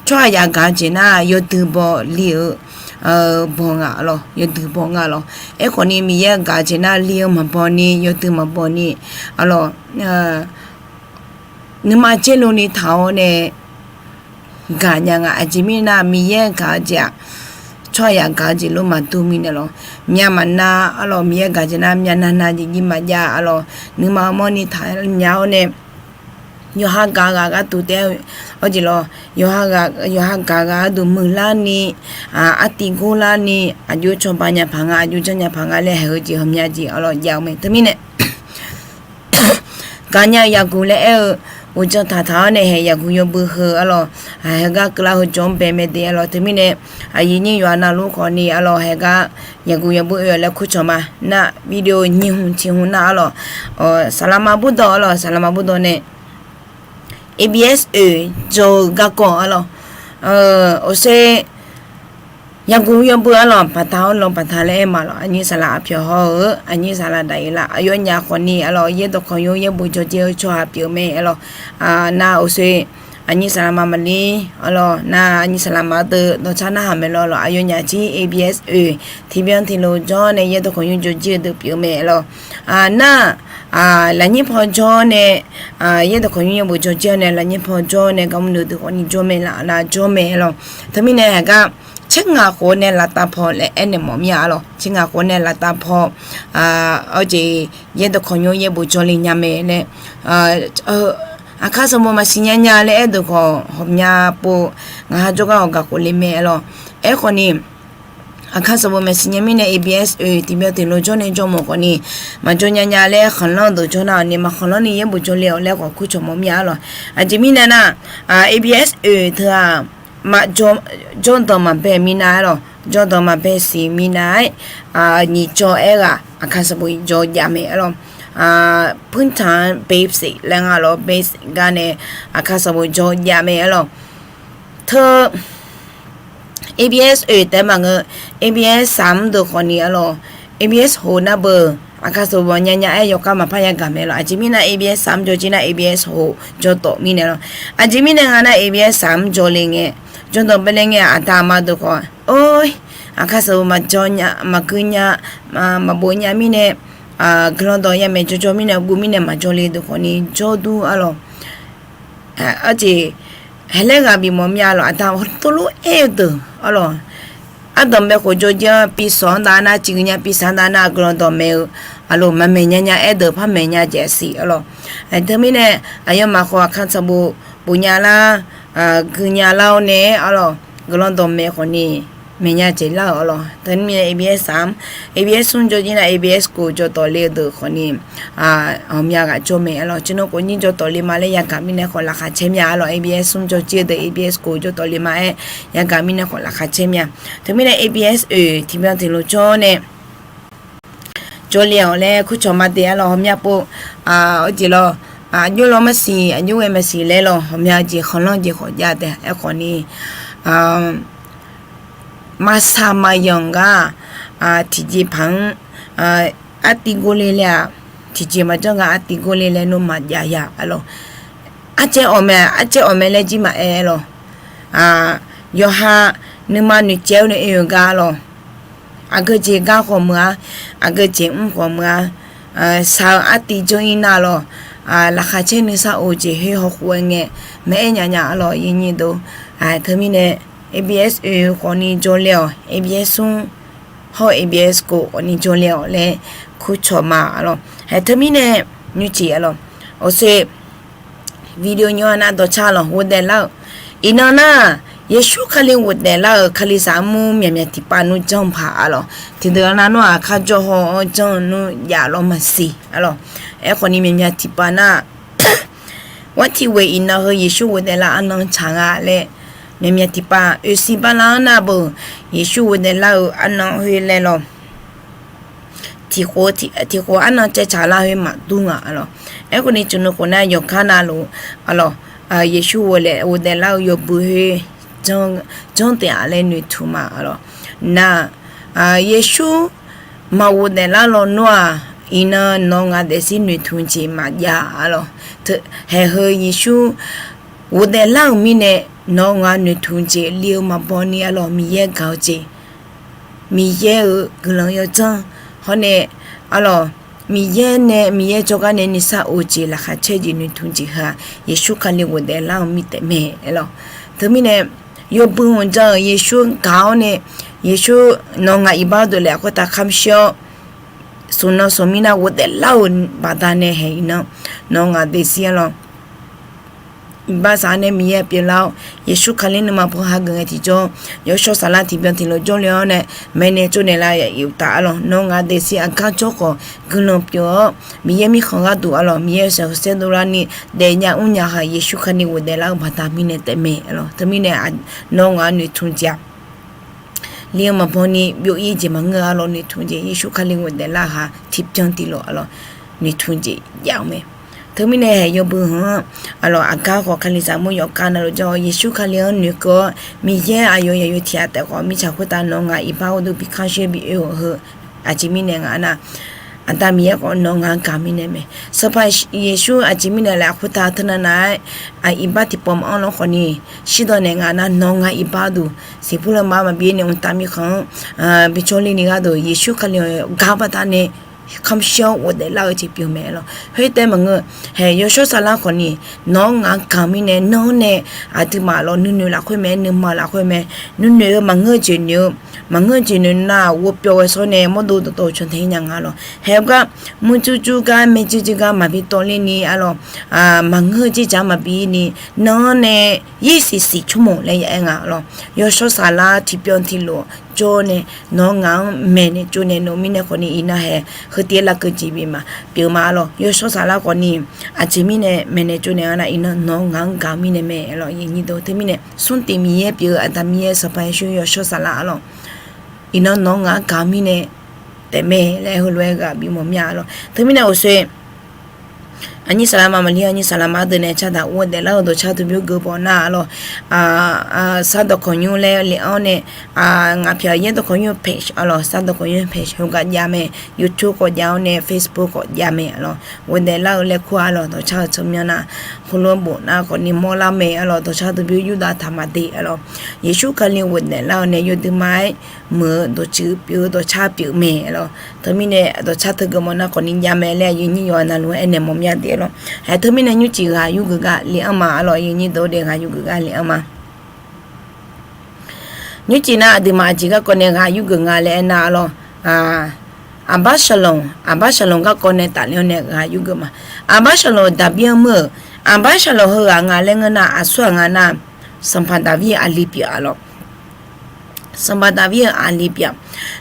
tsawrhaq yagaq-eu jeq nar, yawdui baw li-eu baw nga arlawq, yawdui baw nga lawq. Aerkhawfni Miqyaer gaq-eu jeq nar, li-eu maqbaw ni, yawdui maqbaw ni arlawq, nuima dzer luni taq-awr nae gaqnya nga. Aqjeq mirnae nar, Miqyaer gaq-eu jeq-aq, tsawrhaq yagaq-eu jeq lof maqdur mirnae lawr. Myav maqnav arlawq, Miqyaer gaq jeq nar myav navnav jeq jir maqjav arlawq. Nuima mawrni taq nya-awr nae yawqha gaq ghaq gharduq taef-aer, awr jeq lawr, yawqha gaq ghaq gharduq muiqlarni, artiv gorlarni, aqjox cawba nya paq nga, aqjox janrnya paq nga laer haeq-eu jeq ghawqmya jeq arlawq jav-eu mae. Teumirnae gaqnya-eu yaqguq laer aer-eu uqdzan taqtaq-awr nae haeq yaqguq yawbui heu arlawq, haeq gar keuvlar heu jawr-anr bae mae de arlawq. Teumirnae aqyuif nyir yawqha navluf khawfni arlawq, haeq gar yaqguq yawbui oe-awq laer kurcawq ma. Nar video nyiq hmq tiq hmq nar arlawq, saqlaqma burdawq arlawq, saqlaqma burdawq nae A B S oe jawr-eu garkawv arlawq, awqshoe yaqguq yawbui arlawq, baqta-awr lan baqta laer aer ma lawq. Aqnyir saqlaq arpyawq haw-eu, aqnyir saqlaq daqyeq lar aqyawfnyaf khawfni arlawq, yaerdawq kawqnymr yaerbof jawrjer-eu tsawrhaq pyeuf-eu mae arlawq. Nar awqshoe aqnyir saqlaqma maqlir arlawq, nar aqnyir saqlaqma deuq dawqtsar narhaq mae lawr lawq. Aqyawfnyaf jir A B S oe tiqbyan tiqlof jawr nae yaerdawq kawqnymr jawrjer-eu deuq pyeuf-eu mae lawq. Nar lafnyir paw jawr nae, yaerdawq kawqnymr yaerbof jawrjer-awr nae lafnyir paw jawr nae garmr noeq deuq khawfni jawr mae laf nar jawr mae lawq. Teumirnae haeq gar tser ngaq khof nae laftav paw laer aernaeq mawf mir-a arlawq. Tser ngaq khof nae laftav paw, awr jeq yaerdawq kawqnymr yaerbof jawrle nya mae laer, aqkar sanqbof maqsiq nya nya laer aerdeuq khawf ghawqmya pov, ngaq ha jawrgar-awq gaq khof le mae arlawq. Aerkhawfni aqkar sanqbof maqsiq nya mirnae A B S oe tiqbyan tiqlof jawr nae jawr mawf khawfni, maqjawr nya nya laer khanqlanr deuq jawr nar-awq ni, maqkhanqlanr ni yaerbof jawrle-awq laer khawf kurcawq mawf mir-a arlawq. Aqjeq mirnae nar, A B S oe teu-aq, jawrdanq maqbae minav arlawq, jawrdanq maqbae siq minav-aer, nyiq jawr-aer ghaq aqkar sanqbof jawr jav mae arlawq. Puntaq-anr basic laer nga lawq, basic gar nae aqkar sanqbof jawr jav mae arlawq. Teu A B S oe taef maqngeur, A B S saq mr deuq khawfni arlawq, A B S hoq nar beu, aqkar sanqbof nya nya-aer yawkar maqpar yagaq mae lawq. Aqjeq mirnae A B S saq mr jawr jir nar A B S hoq jawr tawf mirnae lawq. Aqjeq mirnae nga nar A B S saq mr jawrle ngae, jawrdanq baele ngae aqda aqma deuq khawf, or, aqkar sanqbof maqjawr nya, maqgui nya, maqbof nya mirnae, guiqlanq dawq yamaeq jawrjawr mirnae guv mirnae maqjawrle deuq khawfni jawr dur arlawq. Arjeq haeq laer ghaq bifmawf mir-a lawq, aqda tov lof-aer-eu deuq arlawq. Ardanq bae khof jawr jir-anr pisawq-anr dav nar, ciqgui nya pisaq-anr dav nar guiqlanq dawq maeq-eu, aqloq maqmaeq nya nya aer deuq par maeq nya jaeq siq arlawq. Teumirnae aqyawfmaf khawf aqkar sanqbof bofnya lar, guinya lar-awr nae arlawq, guiqlanq dawq maeq khawfni maeqnya jeq lar-euq arlawq. Teumirnae A B S smr, A B S smr jawr jir nar, A B S kof jawr tawf le-eu deuq khawfni ghawqmya ghaq jawr mae arlawq. Teunav khof nyir jawr tawf le ma laer yagaq mirnae khawf laqkhaq caer mya arlawq. A B S smr jawr jir-eu deuq A B S kof jawr tawf le ma-aer yagaq mirnae khawf laqkhaq caer mya. Teumirnae A B S oeq tiqbyan tiqlof jawr nae jawr le-awq laer kurcawq ma de arlawq. Ghawqmya pov, aqjeq lawq, aqjox lawr maqsiq, aqjox ghae maqsiq laer lawq, ghawqmya jeq khanqlanr jeq khawf jav taef. Aerkhawfni maqsaq maqyanq gar tiqjeqpaq-anr artiv gor le laer-aq, tiqjeq maqjanr gar artiv gor le laer nawmaf jav ya arlawq. Arcaev awq mae, arcaev awq mae laer jir maqaer lawq. Yawqha nuima noeqtsaev-awr nae oe-euq gar lawq. Aqgeu jeq gar khawf meuq-a, aqgeu jeq mr khawf meuq-a, shaq-eu artiv janr-ir nar lawq. Laqkhaq caer nuisar of jeq khoer hawkhof-aer ngae, maqaer nya nya arlawq, yinyi dov. Teumirnae A B S oeq khawfni jawr le-awq, A B S smr hawr-eu A B S kof khawfni jawr le-awq laer kurcawq ma arlawq. Haeq teumirnae nymrcif arlawq, awqshoe video nymr-a nar dawqcar lawq, ghofdaef lar-eu. Iqnan nar, Yeqsur Kali ghofdaef lar-euq Kalizaq armur myaqmyaq tiqpav nmr janr paq arlawq. Tiqdeuq-a nar nawr-aq kharjawr haw-awr janr nmr jav lawr maqsiq arlawq. Aerkhawfni myaqmyaq tiqpav nar, war tiq ghoeq iqnan heu Yeqsur ghofdaef lar arnan tsaq nga laer, myaqmyaq tiqpav oeqsiq bala-anr nar beuq, Yeqsur ghofdaef lar-euq arnan khoer laer lawq. Tiq khof arnan caevtsaq lar khoer maqdur nga arlawq. Aerkhawfni tsawqnov khof nar yawqgar navluf arlawq, Yeqsur ghofdaef lar-eu yawbui khoer janr taef-a laer noeqtmq ma arlawq. Nar, Yeqsur maqghofdaef lar lawnmr-aq, iqnan nawr ngaq daefzir noeqtmq jeq maqjav arlawq. Haeq heu Yeqsur ghofdaef lar-euq mirnae nawr ngaq noeqtmq jeq li-eu maqbaw ni arlawq, Miqyaer gaq-eu jeq, Miqyaer-euq guiqlanq yawdzanr hawr nae arlawq, Miqyaer nae Miqyaer jawrgar nae nuisar of jeq laqkhaq caer jeq noeqtmq jeq heu-aq Yeqsur Kali ghofdaef lar-eu mirnae taef mae arlawq. Teumirnae yawbui hmq jan-euq Yeqsur gaq-awr nae, Yeqsur nawq ngaq iqbax deuq laef khoertav kamq shir-awr, smq nan smq mir nar ghofdaef lar-euq baqdanae haeq iqnan nawq ngaq daefzir arlawq. Iqbax saq-anr nae Miqyaer pyeuflar-awr, Yeqsur Kali nuima paw hageuf ngae tiqjawr, yawshawr saflar tiqbyan tiqlof jawrle-awr nae, maeqnaeq tsovnaeq lar-eu uqtaf arlawq, nawr ngaq daefzir aqgar jawr khawf guiqlanq pyeuf-awr, Miqyaer mirkhanq gharduq arlawq, Miqyaer-euq shaqkhoer saerdov larni daefnya mrnya haq Yeqsur Kali ghofdaef lar-eu baqda mirnae taef mae arlawq. Teumirnae nawr ngaq-anr noeqtmq jeq-aq li-eu maqbaw ni byov-ir jeq maqngeur arlawq, noeqtmq jeq Yeqsur Kali ghofdaef lar-eu haq tiqbyan tiqlof arlawq, noeqtmq jeq jav-eu mae. Teumirnae haeq yawbui hmq-anr arlawq, aqgar khawf Kalizaq armur yawkar navluf jawr-awr Yeqsur Kali-anr noeqkeuv-awr Miqyaer aqyawf yaqyawf tiq ghaq taef khawf mirtsaq khoertav nawq ngaq iqbax gharduq bi kamq shir bi oe-euq heu, aqjeq mirnae nga nar, Aqda Miqyaer khawf nawq ngaq-anr gaq mirnae mae. Sanqpaq Yeqsur aqjeq mirnae laef khoertav teunav nav-aer iqbax tiqpawf maqanr lanr khawfni, shirdan naeq nga nar nawq ngaq iqbax duq siqpur lanma maqbi ni mqtav mirkhanq-anr bi jawrler ni gharduq Yeqsur Kali gar baqdanae kamq shir-awr ghofdaef lar-eu jeq pyeuf mae lawq. Khoertaef maqngeur, haeq yawshawr saflar khawfni nawq-anr ngaq-anr gaq mirnae nanr nae aqduimaf lawq nuinoeq lafkhoer mae, nuima lafkhoer mae, nuinoeq-eu maqngeur jeq noeq-eu, maqngeur jeq noeq nar ghofpyawv ghae shawr nae mawrdo dawqtawv-eu cantae-ir nya nga lawq. Haeq-eu gar muiqjur jur gar maerjur jur gar maqbi tawvler ni arlawq, maqngeur-eu jirjaq maqbi ni nanr nae yir siqsiq tsawrmawq laer ya-aer nga lawq. Yawshawr saflar tiqbyan tiqlof jawr nae nawq ngaq-anr maeqnaeq tsovnaeq nmr mirnae khawfni iqnan haeq heu tiv-aer lavkeuv jeq bif ma pyeuf ma arlawq. Yawshawr saflar khawfni aqjeq mirnae maeqnaeq tsovnaeq nga nar iqnan nawq ngaq-anr gaq-eu mirnae mae arlawq. Teumirnae smrtiq Miqyaer pyeuf-eu Aqda Miqyaer Sanqpaq Yeqsur yawshawr saflar arlawq, iqnan nawq ngaq-anr gaq-eu mirnae taef mae laer heulof-aer ghaq bimawr mya arlawq. Teumirnae uqshoe aqnyir saqlaq ma maqli aqnyir saqlaq ma deuq nae cardaq ghofdaef lar-eu dawqcar teubyur geuf bawq nar arlawq, sar dawqkawq nymr laer le-anr nae, ngaq pyaq yaer dawqkawq nymr page arlawq, sar dawqkawq nymr page heugar jav mae, YouTube khawf jav-awr nae Facebook khawf jav mae arlawq. Ghofdaef lar-eu laer kur arlawq, dawqcar-eu tsawrmyanr nar heulof-aer bof nar khawfni mawrlar mae arlawq, dawqcar teubyur yurdav taq maqde arlawq. Yeqsur Kali ghofdaef lar-eu nae yawduima-aer muiq-eu dawqtsuif pyeuf-eu dawqcar pyeuf mae arlawq. Teumirnae dawqcar teugeuf mawf nar khawfni jav mae laer aqyuif nyir yawqha navluf-aer aernaeq mawf mya de arlawq. Haeq teumirnae nymrcif ghaq yurgeuf gar le-anr ma arlawq, aqyuif nyir deuq-eu de ghaq yurgeuf gar le-anr ma. Nymrcif nar aqduimaf aqjeq garkawv nae ghaq yurgeuf nga laer aernar arlawq, aqbar saqlanq, aqbar saqlanq garkawv nae tafler-awr nae ghaq yurgeuf ma. Aqbar saqlanq-euq Daqbir-anr mr-euq, aqbar saqlanq heughaq nga laer ngeur nar aqsur ghaq nga nar, Sanqpaq Daqbir aqli pyeuf arlawq. Sanqpaq Daqvir-euq aqli pyeuf.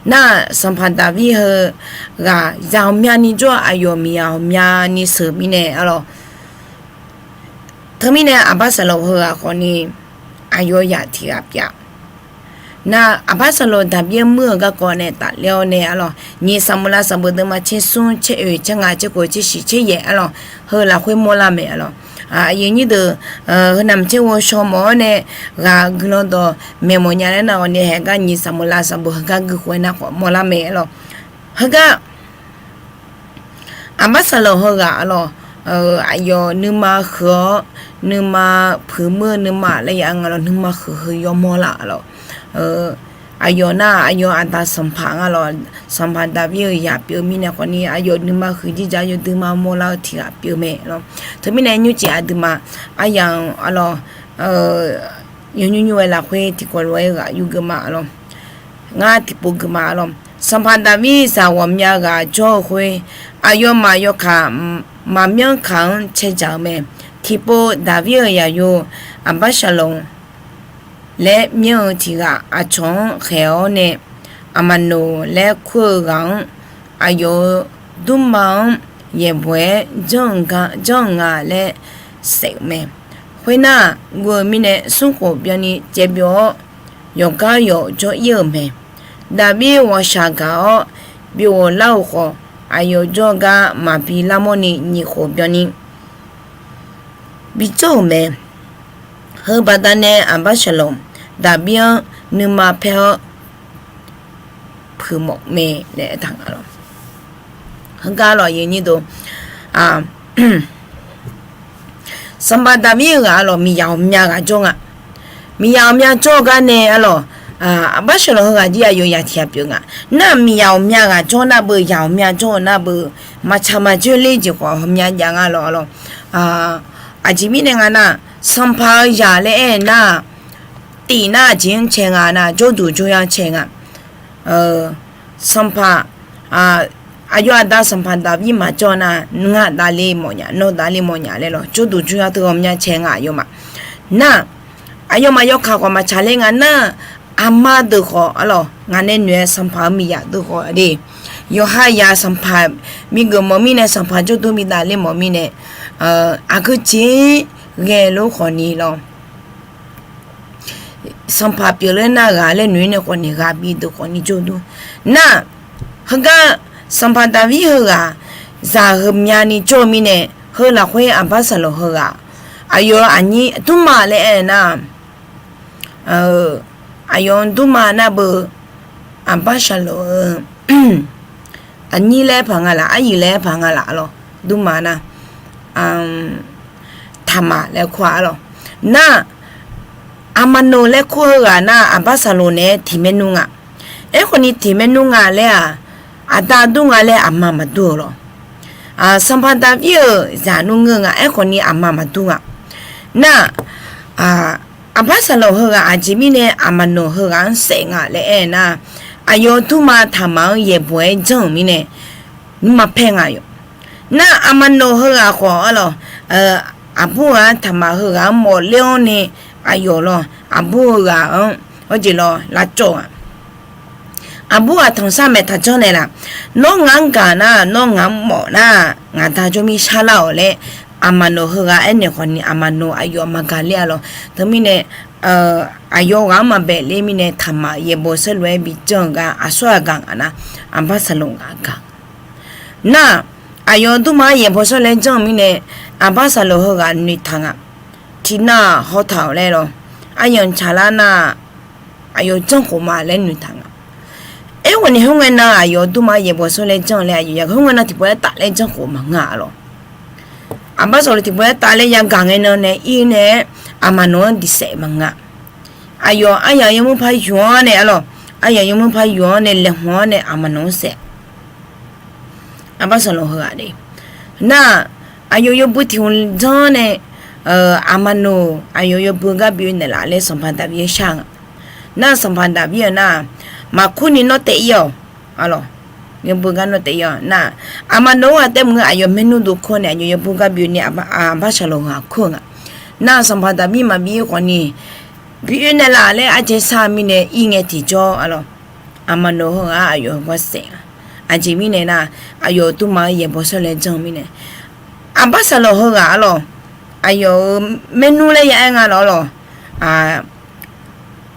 Nar-aq, Sanqpaq Daqvir heu ghaq zaq ghawqmyani jawr-eu aqyawf miqzaq ghawqmyani sheuq mirnae arlawq. Teumirnae Aqbaqsaqloq heughaq khawfni aqyawf zaq tiq ghaq pyeuf. Nar-aq, Aqbaqsaqloq Daqbir-anr muir-euq garkawv nae tafler-awr nae arlawq, nyiq Saqmeuqlav sanqbof deuvma tser smr tser oeq tser ngaq tser khof tser shiq tser yaeq arlawq, heu lafkhoer mawrlar mae arlawq. Aqyuif nyir deuq, heu navmaqtser ghovshaw mawf-awr nae ghaq guiqlanq dawq maeq mawfnya laer nar ghawqni haeq gar nyiq Saqmeuqlav sanqbof heugar guikhof-aer nar khawf mawrlar mae arlawq. Heugar Aqbaqsaqloq heughaq arlawq, aqyawf nuima huiq-awr nuima puiq muir-eu nuima laer ya nga lawq, nuima huiq heu yawmawr lar arlawq. Aqyawf nar aqyawf aqda sanqpaq nga lawq, sanqpaq Daqbir-euq zaq pyeuf mirnae khawfni aqyawf nuima huiq jirjaq yawduima mawrlar-eu tiq ghaq pyeuf mae lawq. Teumirnae nymrcif aqduimaf aryamq arlawq, yawnymr nymr-aer lafkhoer tiqkawv lof-aer ghaq yur geuf ma arlawq. Ngar tiqpov geuf ma arlawq. Sanqpaq Daqbir zaq ghawqmya ghaq jawr-eu khoer, aqyawfmaf yawkaq maqmyanr kaq-anr caerdzaq-eu mae. Tiqpov Daqbir-euq zaqyo Aqbaqsaqloq laer myanr-eu tiq ghaq aqcawq-anr khaeq-awr nae, Aqmaqnoq laer kur-eu ghaq-anr aqyawf-euq durma-anr yaeqbawq-aer janr-eu nga laer saef-euq mae. Khoernar, guv-eu mirnae smrkhof byanni caevbyov-awr, yawqgar yawq jawr ir-euq mae. Daqbir ghawqshaq gaq-awr bighof lar-euq khawf, aqyawf jawr-eu gar maqbi larmawrni nyiq khof byanni bijawr-euq mae. Heu baqdanae Aqbaqsaqloq Daqbir-anr nuima paer-awr puiq mawf mae laer aertaq nga lawq. Heugar lawq, sanqpaq Daqbir-eu ghaq arlawq, miqzaq ghawqmya ghaq jawr nga. Miqzaq ghawqmya jawr-eu gar nae arlawq, Aqbaqsaqloq heughaq jir aqyawf zaq tiq ghaq pyeuf nga. Nar-aq, miqzaq ghawqmya ghaq jawr nar beu, zaq ghawqmya jawr-eu nar beu, maqtsaq maqjoer ler jeq khawf ghawqmya jav nga lawq arlawq. Aqjeq mirnae nga nar, sanqpaq-eu zaq laer aer nar-aq, tif nar aqjeq-anr cae nga nar, jawrduq jawryar cae nga. Sanqpaq, aqyawf aqda sanqpaq Daqbir maqjawr nar, ngar davler mawfnya, nawr davler mawfnya laer lawq, jawrduq jawryar teu ghawqmya cae nga aqyawfmaf. Nar, aqyawfmaf yawkaq khawf maqtsaq ler nga nar, aqma deuq khawf arlawq, ngaq nae noeq-aer sanqpaq-eu miqzaq deuq khawf de, yawqha yaq sanqpaq migeuf mawf mirnae, sanqpaq jawrduq bi davler mawf mirnae, aqgeu jeq ghae lof khawfni lawq. Sanqpaq pyeufler nar ghaq laer noeq-ir nae khawfni ghaq bi deuq khawfni jawrduq. Nar, heugar sanqpaq Daqbir heughaq zaq ghawqmyani jawr-eu mirnae, heu lafkhoer Aqbaqsaqloq heughaq aqyawf aqnyir durma laer aer nar, aqyawf durma nar beu, Aqbaqsaqloq-eu aqnyir laer paq nga laf, aryuif laer paq nga laf lawq, durma nar, Taqmaq laer kur-a lawq. Nar, Aqmaqnoq laer kur-eu ghaq nar Aqbaqsaqloq naeq-aer tiq maernmr nga. Aerkhawfni tiq maernmr nga laer-aq, aqda dur nga laer aqma maqdur-eu lawq. Sanqpaq Daqbir-euq zaq nmr ngeur nga, aerkhawfni aqma maqdur nga. Nar, Aqbaqsaqloq heughaq aqjeq mirnae Aqmaqnoq heughaq-anr saef nga laer aer nar, aqyawf durma Taqmaq-anr yaeqbawq-aer janr-euq mirnae, nmrma paer nga yawq. Nar, Aqmaqnoq heughaq khawf arlawq, aqbur ghaq-anr Taqmaq heughaq-anr mawf ler-awr nae, aqyawf lawq, aqbur heughaq-anr hawjeq lawq lavcawv-a. Aqbur ghaq tanqsar maeq taqjanr naeqlaf. Nawr ngaq-anr gaq nar, nawr ngaq-anr mawf nar, ngaq da jawr mir sharlar-awq laer, Aqmaqnoq heughaq aernaeq khawfni Aqmaqnoq aqyawf maqgaq ler-a lawq. Teumirnae, aqyawf ghaq-anr maqbaef ler mirnae Taqmaq yaeqbawq saerlu-aer bijanr-eu gar aqsur ghaq gaq nga nar, Aqbaqsaqloq ghaq gaq. Nar, aqyawf durma-anr yaeqbawq saerlu-aer janr-eu mirnae, Aqbaqsaqloq heughaq noeqtaq nga. Tiqnan hawtaq-awq laer lawq. Aryamq tsaqlar nar, aqyawf janrkhof ma laer noeqtaq nga. Aerkhawfni khoerngae nan aqyawf durma-anr yaeqbawq saerlu-aer janr-eu laer aqyawf ya, khoerngae nan tiqpov-aer tafler janrkhof maqngeur-a lawq. Aqbaqsaqloq tiqpov-aer tafler yagaq ngae nan nae ir nae-aer Aqmaqnoq-anr diqsaef maqngeur-a. Aqyawf aryamq yawmuiq par yuf-anr nae arlawq, aryamq yawmuiq par yuf-anr nae laeqhmq-anr nae Aqmaqnoq-anr saef. Aqbaqsaqloq heughaq de. Nar, aqyawf yawbui tiq hmq janr nae, Aqmaqnoq aqyawf yawbui gar bioe naeqlaf laer sanqpaq Daqbir-anr shar nga. Nar, sanqpaq Daqbir-eu nar, maqkur ni nawr taef ir-awq. Arlawq, yawbui gar nawr taef ir-awq nar, Aqmaqnoq-anr ghaq taef maqngeur, aqyawf maernmr dov kur nae aqyawf yawbui gar bioe ni Aqbaqsaqloq ghaq kur-eu nga. Nar, sanqpaq Daqbir maqbi ir khawfni bi oe naeqlaf laer arjaev shar-eu mirnae ir ngae tiqjawr arlawq, aqma noeq heughaq-anr aqyawf heugar saef-a. Aqjeq mirnae nar, aqyawf-euq tuvma-anr yaeqbawq shawr laer janr-eu mirnae, aqbar saqlawq heughaq arlawq, aqyawf-euq maernmr laer ya aer nga lawq arlawq,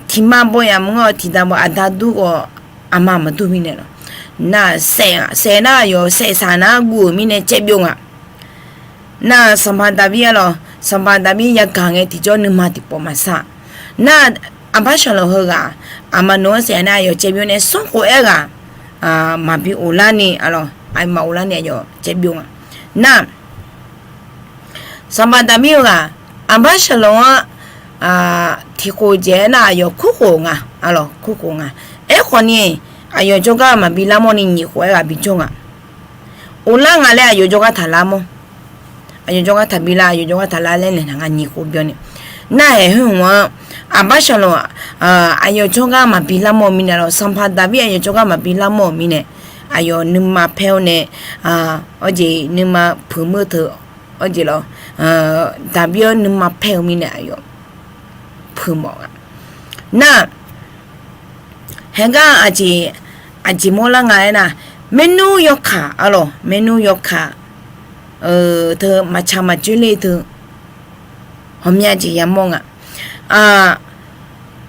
tiqma baw ya maqngeur-awr tiqda baw aqda dur khawf aqma maqdur mirnae lawq. Nar saef-a, saef nar aqyawf saef saq nar guv-euq mirnae caev byov nga. Nar-aq Sanqpaq Daqbir arlawq, Sanqpaq Daqbir yagaq ngae tiqjawr nuima tiqpawf maqsar-aq. Nar-aq aqbar saqlawq heughaq, aqma noeq-anr saef nar aqyawf caev byov nae smr khof-aer ghaq maqbi ghoflar ni arlawq, aqma ghoflar ni aqyawf caev byov nga. Nar Sanqpaq Daqbir-eu ghaq, aqbar saqlawq-anr tiqkhof dzaeq-aer nar aqyawf kurkhof nga, arlawq kurkhof nga. Aerkhawf ni, aqyawf jawrgar maqbi larmawr ni nyiq khof-aer ghaq bijawr nga. Ghoflar nga laer aqyawf jawrgar taqlar mawr. Aqyawf jawrgar taqbi lar, aqyawf jawrgar taqlar laer naeq naq nga nyiq khof byanni. Nar-aq haeq khoer-anr, aqbar saqlawq, aqyawf jawrgar maqbi larmawr-eu mirnae lawq, Sanqpaq Daqbir aqyawf jawrgar maqbi larmawr-euq mirnae, aqyawf nuima paer-awr nae, awr jeq nuima puiq meur teu, awr jeq lawq, Daqbir-anr nuima paer-eu mirnae aqyawf puiq mawf nga. Nar-aq haeqgar aqjeq, aqjeq mawrlar nga aernar, maernmr yawkaq arlawq, maernmr yawkaq teu maqtsaq maqdzoerler teu ghawqmya jeq yamawr nga.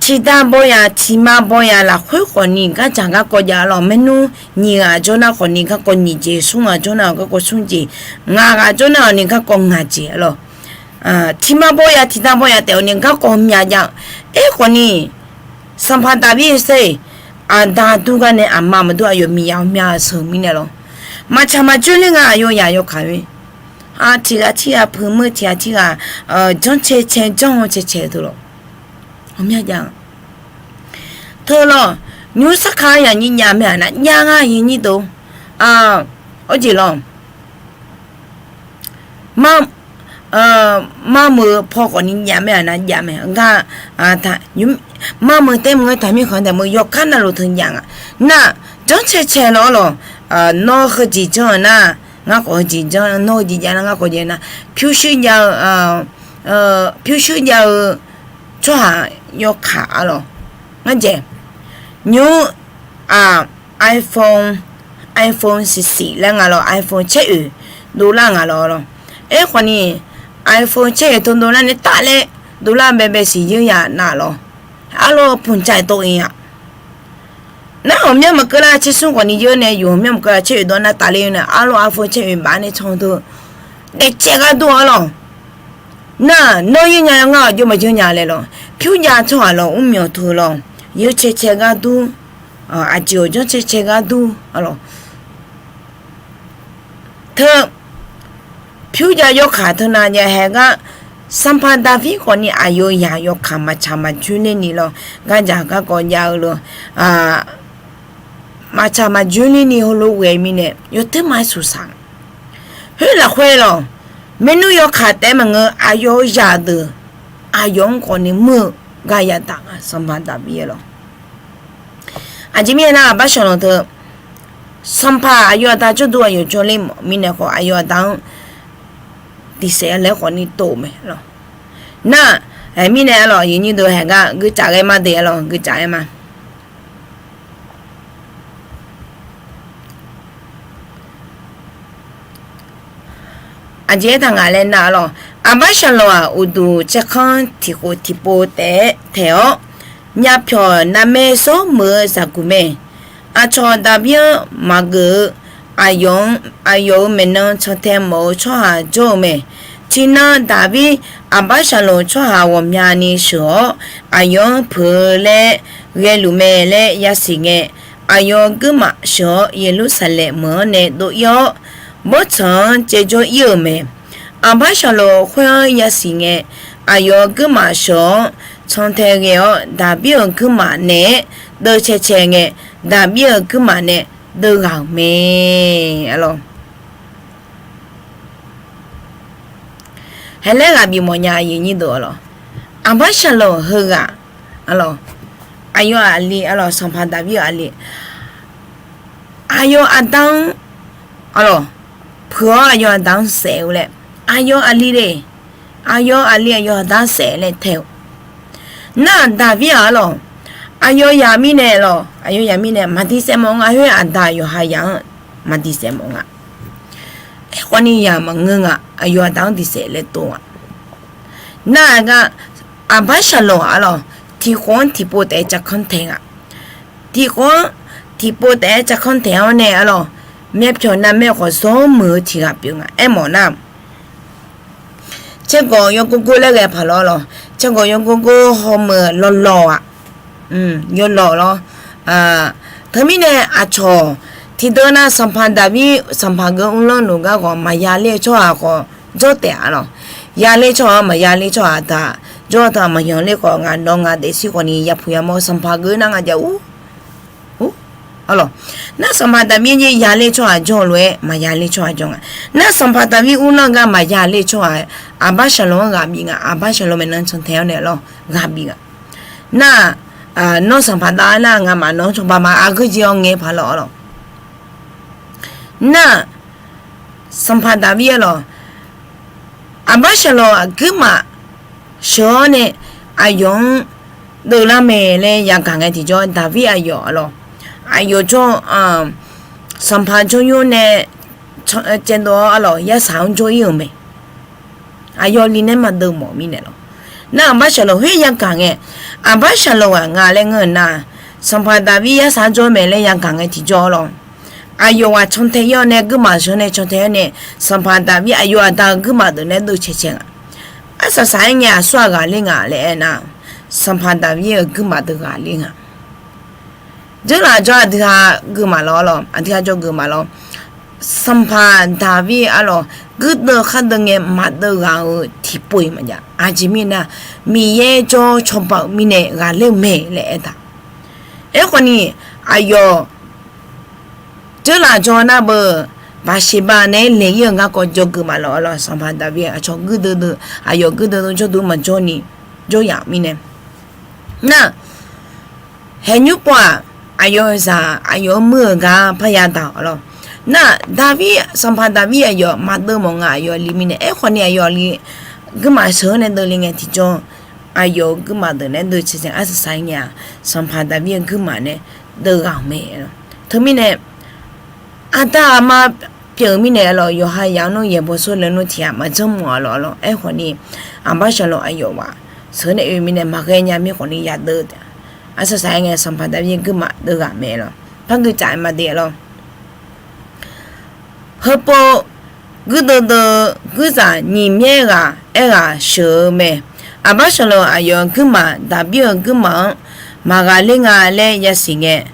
Tiqda baw ya tiqma baw ya lafkhoer khawfni gardzaq garkawv jav arlawq, maernmr nyiq ghaq jawr nar khawfni garkawv nyiq jeq, smr ghaq jawr nar garkawv smr jeq, ngaq ghaq jawr nar khawfni garkawv ngaq jeq arlawq. Tiqma baw ya tiqda baw ya taef-awr ni garkawv ghawqmya jav-eu. Aerkhawfni Sanqpaq Daqbir-eu sar-iq, aqda dur gar nae aqma maqdur aqyawf miqyaq ghawqmya sheuq-eu mirnae lawq, maqtsaq maqdzoerler nga aqyawf yaq yawkaq-eu. Tiq ghaq tirghaq puiq meur tiq ghaq tirghaq janr cae cae janr-eu cae cae-eu teu lawq, ghawqmya jav-eu. Teu lawq, nymr sarkar yaqnyir jav mae-aq nar jav nga yaqnyir deuq. Awr jeq lawq, mar, marmuiq-eu paw khawfni jav mae-aq nar jav mae gar, marmuiq taef maqngeur taqmir khanq taef maqngeur yawkar navluf teu jav nga. Nar janr cae cae lawq arlawq, nawr heujeq janr-eu nar ngar khawf heujeq janr, nawr heujeq jav nar ngar khawf jav nar, pyurshuir jav-eu, pyurshuir jav-eu tsawrhaq yawkaq arlawq, ngar jae, nymr, iPhone, iPhone siqsiq laer nga lawq, iPhone caer oeq dovlar nga lawq arlawq. Aerkhawfni iPhone caer oeq teu dovlar nae taf laer dovlar baebae siq yeur ya nav lawq. Arlawq pmqcav tov-ir-a. Nar ghawqmyanr maqkeuv lar caer smr khawfni yeur nae yuf ghawqmyanr maqkeuv lar caer oeq dawv nar taf ler-eu nae arlawq iPhone caer oeq baf nae can teu daefcaev gharduq arlawq. Nar nawr yeur nya ngar aqjox maqjeur nya laer lawq. Pyur jav tsawrhaq lawq mrmyawf teu lawq, yeur cae cae ghardur, aqjeq awqjanr cae cae ghardur arlawq. Teu pyur jav yawkaq teu nav jav haeq gar, Sanqpaq Daqbir khawfni aqyawf yaq yawkaq maqtsaq maqdzoerler ni lawq, gardzaq garkawv jav-eu lawq, maqtsaq maqdzoerler ni heulof ghae mirnae yawteuq ma-aer suqsaq. Khoer lafkhoer lawq, maernmr yawkaq taef maqngeur aqyawf-eu zaqdeuq aqyawf-anr khawfni muir-eu gar yadaq nga Sanqpaq Daqbir-aer lawq. Aqjeq mirnae nar aqbar shanq lanq teu, Sanqpaq aqyawf aqda jawrduq aqyawf jawrler mawf mirnae khawf aqyawf aqda-anr tiqsaef laer khawfni tov mae lawq. Nar, mirnae arlawq yaqnyir deuq haeq gar guicaf ghae ma de arlawq guicaf ghae ma. Aqjeq aertaq ngaq laer nar arlawq, aqbar shanq lanq-aq uqduq tsaerkanr tiqkhof tiqpov taef-aer taeq-awr, myavpyawq navmae sawr meuq-eu zaqguq mae. Aqcawq Daqbir-anr maqgeuf-eu aqyawf-anr, aqyawf-euq maeqnan cantae mawf-eu tsawrhaq jawr-eu mae. Tiqnan Daqbir aqbar shanq lanq tsawrhaq ghawqmyani sheuq-awr, aqyawf-anr puiq-eu laer ghaeluf mae laer yasiq ngae, aqyawf-euq guirmaf sheuq-awr Yeqlursaqlaeq meuq-anr nae dov-ir-awr, bawrtsanq-anr caevjawr-ir-euq mae. Aqbar shanq lanq khoer-anr yasiq ngae, aqyawf-euq guirmaf sheuq-awr cantae ghae-awr Daqbir-euq guirmaf naeq-aer deuv cae cae ngae, Daqbir-euq guirmaf nae deuv ghaq-euq mae. Arlawq, haeq laer ghaq bifmawf nya aqyuif nyir deuq arlawq. Aqbar shanq lanq heughaq arlawq, aqyawf aqli arlawq, Sanqpaq Daqbir-euq aqli, aqyawf aqda-anr arlawq, puiq-awr aqyawf aqda-anr saef-eu laer, aqyawf aqli le, aqyawf aqli aqyawf aqda-anr saef laer tae-eu. Nar-aq Daqbir-aq arlawq, aqyawf yaq mirnae lawq, aqyawf yaq mirnae maqdiqsaef mawf nga khoer, aqda yawqha yaq-anr maqdiqsaef mawf nga. Aerkhawf ni yaq maqngeur nga, aqyawf aqda-anr diqsaef laer tov nga. Nar-aq gar, Aqbar Shaqloq arlawq, tiqkhof-anr tiqpov taef-aer jav kanr tae nga. Tiqkhof-anr tiqpov taef-aer jav kanr tae-awr nae arlawq, myavpyawq navmaer khawf zawr muiq-eu tiq ghaq pyeuf nga. Aermawf nar, caergawq yawgor gor laer ghae paq lawr lawq, caergawq yawgor gor hawmuiq lawlawq-aq, yawlawq lawr. Teumirnae aqcawq tiqdeuq nar, sanqpaq Daqbir sanqpaq geu uvlanr luf gar khawf maqya ler-eu tsawrhaq khawf jawr taef-a lawq. Ya ler tsawrhaq-anr maqya ler tsawrhaq taq jawr taq maqyanq ler khawf, ngaq nawq ngaq daefzir khawf ni yapuq yamawr sanqpaq geu nar nga jav ur arlawq. Nar sanqpaq Daqbir ya ler tsawrhaq jawr lof-aer maqya ler tsawrhaq jawr nga. Nar sanqpaq Daqbir uvlanr gar maqya ler tsawrhaq, Aqbar Shaqloq-anr ghaq bif nga. Aqbar Shaqloq maeqnan cantae-awr nae lawr ghaq bif nga. Nar, nawr sanqpaq dav nar ngamaf nawq-anr cawba ma, aqgeu jeq-awr ngae paq lawr arlawq. Nar, sanqpaq Daqbir arlawq, Aqbar Shaqloq aqguirmaf sheuq-awr nae aqyawf-anr deuvlar mae laer yagaq ngae tiqjawr, Daqbir aqyawf arlawq, aqyawf jawr, sanqpaq jawrnymr nae caevdov-awr arlawq yarsaq-anr jawr ir-euq mae. Aqyawf li nae maqdeuv mawf mirnae lawq. Nar Aqbar Shaqloq khoer yagaq ngae, Aqbar Shaqloq ghaq nga laer ngeur-eu nar, sanqpaq Daqbir yarsaq jawr mae laer yagaq ngae tiqjawr lawq. Aqyawf ghaq cantae ir-awr nae guirmaf sheuq-awr nae cantae-awr nae, sanqpaq Daqbir aqyawf aqda-euq guirmaf deuq nae deuv cae cae nga. Arsaq saq-aer ngae aqsur-aq ghaqler nga laer aernar, sanqpaq Daqbir-euq guirmaf deuq ghaqler nga. Dzeurlaf jawr aqdui ha geufmaf lawr lawq, aqdui ha jawr geufmaf lawr. Sanqpaq Daqbir arlawq, guirdeuv khardeuv ngae maqdeuv ghaq-eu tiqpov-iq maqjav. Aqjeq mirnae, Miqyaer jawr cawba-eu mirnae ghaqler-eu mae laer aertaq. Aerkhawf ni, aqyawf dzeurlaf jawr nar beu, Baqseqba nae-aer le ir-eu garkawv jawr geufmaf lawr lawq. Sanqpaq Daqbir aqcawq guirdeuv deuv, aqyawf guirdeuv deuv jawrduq maqjawr ni jawr yaf mirnae. Nar, haeqnymr pov-aq, aqyawf-eu zaq aqyawf-anr muir-euq gar parya daq-awq lawq. Nar, Daqbir, sanqpaq Daqbir aqyawf maqdeuv mawf nga aqyawf li mirnae. Aerkhawf ni aqyawf li guirmaf sheuq-awr nae deuv le ngae tiqjawr, aqyawf-euq guirmaf deuq nae deuv cae cae arsaq saq-aer ngae-aq, sanqpaq Daqbir-euq guirmaf nae deuv ghaq-euq mae lawq. Teumirnae, aqda aqma pyeuf-eu mirnae lawq, yawqha yaq-anr nmr yaeqbawq sawr laeqnmr tiq ghaq maqjanr mawf-a lawq lawq. Aerkhawf ni, Aqbar Shaqloq aqyawf ghaq sheuq-awr nae oe mirnae maqghae nya mirkhawf ni yadeuv taef-a. Arsaq saq-aer ngae sanqpaq Daqbir guirmaf deuv ghaq mae lawq. Par gui tsaf-aer maqdaef lawq. Heupov guirdeuv deuv guirzaq nyiq myaer ghaq aerghaq sheuq-eu mae. Aqbar Shaqloq aqyawf guirmaf Daqbir-euq guirmaf-anr maqghaqler nga laer yasiq ngae,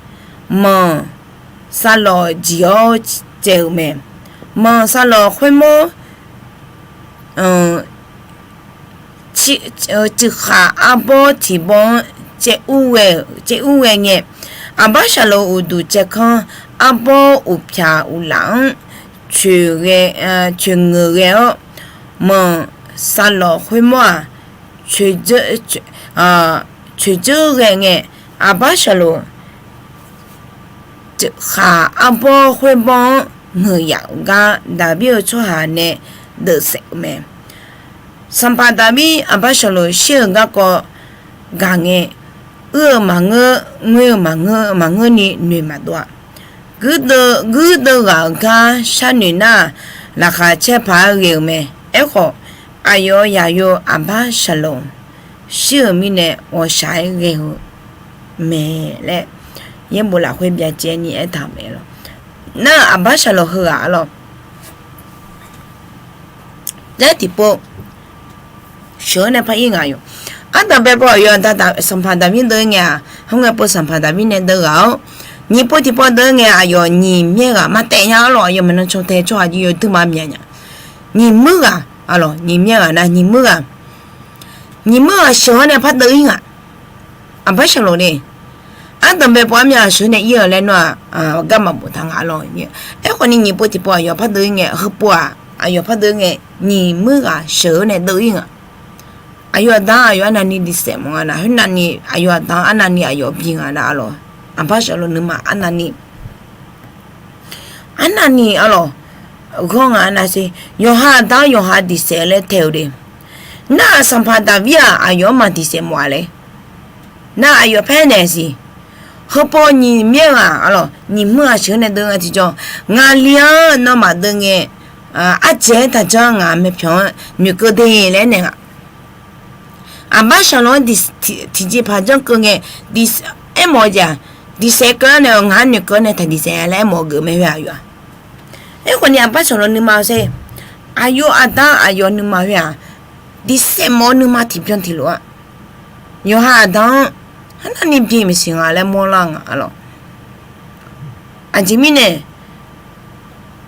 manq savlawq jiq-awr caev-eu mae. Manq savlawq khoermawr cuiqkhaq arbawr tiq bawr-anr caev ur ghae ngae, Aqbar Shaqloq uqduq caevkanr arbawr uqpyaq uqlaf-anr coeq ngeur ghae-awr, manq savlawq khoermawr-aq, coeqdzeur ghae ngae, Aqbar Shaqloq cuiqkhaq arbawr khoerbawr-anr ngeuq yaf-euq gar Daqbir-eu tsawrhaq nae deuvsaef-eu mae. Sanqpaq Daqbir Aqbar Shaqloq shir-euq garkawv gaq ngae, uir-eu maqngeur, ngoer-eu maqngeur, maqngeur ni noeq maqdov-a. Guirdeuv, guirdeuv ghaq-euq gar sharnoeq nar-aq, laqkhaq caer paq-aer ghae-euq mae. Aerkhawf, aqyawf-euq yaqyo Aqbar Shaqloq shir-euq mirnae ghawqshaq-aer ghae-eu mae laer, yaerbof lafkhoer byacaevni aertaq-euq mae lawq. Nar-aq, Aqbar Shaqloq heughaq arlawq, laer tiqpov sheuq-awr nae par ir ngaq yawq. Ardanqbae pov aqyawf aqda Sanqpaq Daqbir deuv-ir ngae-aq, hawr ngae pov Sanqpaq Daqbir nae deuv ghaq-awr, nyiq pov tiqpov deuv-ir ngae aqyawf nyiq myaer ghaq maqtaef nya arlawq. Aqyawf maqnan caw tae tsawrhaq jir yawduq maqmyaq nya. Nyiq muir ghaq arlawq, nyiq myaer ghaq nar nyiq muir ghaq, nyiq muir ghaq sheuq-awr nae par deuv-ir ngaq. Aqbar Shaqloq ni, ardanqbae pov armyav sheuq-awr nae ir-eu laer nawr-aq, garma boftaq nga arlawq. Aerkhawf ni nyiq pov tiqpov aqyawf par deuv-ir ngae, heupov-aq aqyawf par deuv-ir ngae, nyiq muir ghaq sheuq-awr nae deuv-ir ngaq. Aqyawf aqda-anr aqyawf arnavni diqsaef mawf nga nar, khoernavni aqyawf aqda-anr arnavni aqyawf bi nga nar arlawq. Aqbar Shaqloq nuima arnavni arnavni arlawq, ghawr nga arnavni. Yawqha aqda-anr yawqha diqsaef laer tae-eu de. Nar-aq, Sanqpaq Daqbir-aq aqyawf-anr maqdiqsaef mawf-a laer. Nar aqyawf paer naeq siq. Heupov nyiq myaer-aq, arlawq, nyiq muir-aq sheuq-anr nae deuv ngae tiqjawr, ngaqli-anr nawmaf deuv ngae, ardzaeq-aer taqjanr ngaq maeqpyawq-anr noeqkeuv de laer naeq nga. Aqbar sanqlanq-anr tiqjeqpaq janrkeuv ngae, aermawf-eu jeq-aq, diqsaef keuv-anr nae-awq, ngaq-anr noeqkeuv nae taqdiqsaef laer aermawf-eu geuf mae khoer-aq yawf-aq. Aerkhawf ni aqbar sanqlanq nuima-eu saer, aqyawf aqda aqyawf nuima khoer-aq, diqsaef mawf-eu nuima tiqbyan tiqlof-a. Yawqha aqda-anr harnavni bi maeqsiq nga laer mawrlar nga, arlawq. Aqjeq mirnae,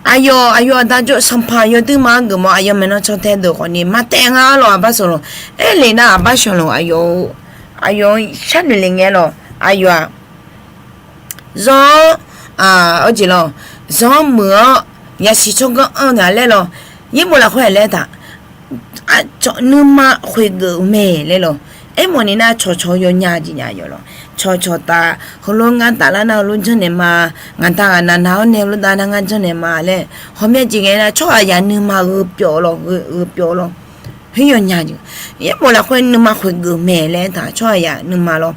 aqyawf aqyawf aqda jawr sanqpaq yawduima-anr geufmawf aqyawf maeqnan cantae deuq khawfni maqtaef nga, arlawq. Aqbar sanqlanq aerle nar, aqbar sanqlanq aqyawf, aqyawf sharnoeq le ngae lawq, aqyawf-aq, zawr-awr, aqjeq lawq, zawr-awr muiq-awr yasiq tsawrganr anr-eu naeq-a laer lawq. Yaerbof lafkhoer-aq laer taq, nuima khoeqgeuf mae laer lawq. Aermawf ni nar, cawqcawq-eu yawnya jeq nya yawf lawq. Cawqcawq taf heulof-aer ngar taflar nar heulof janrnaeq ma, ngaq da ghaq navnav-awr nae heulof dav nar ngar janrnaeq ma laer, ghawqmya jeq ngae nar tsawrhaqzaq nuima gheu pyawv lawq, gheu pyawv lawq. Khoer yawnya jeq, yaerbof lafkhoer nuima khoeqgeuf mae laer taq tsawrhaqzaq nuima lawr.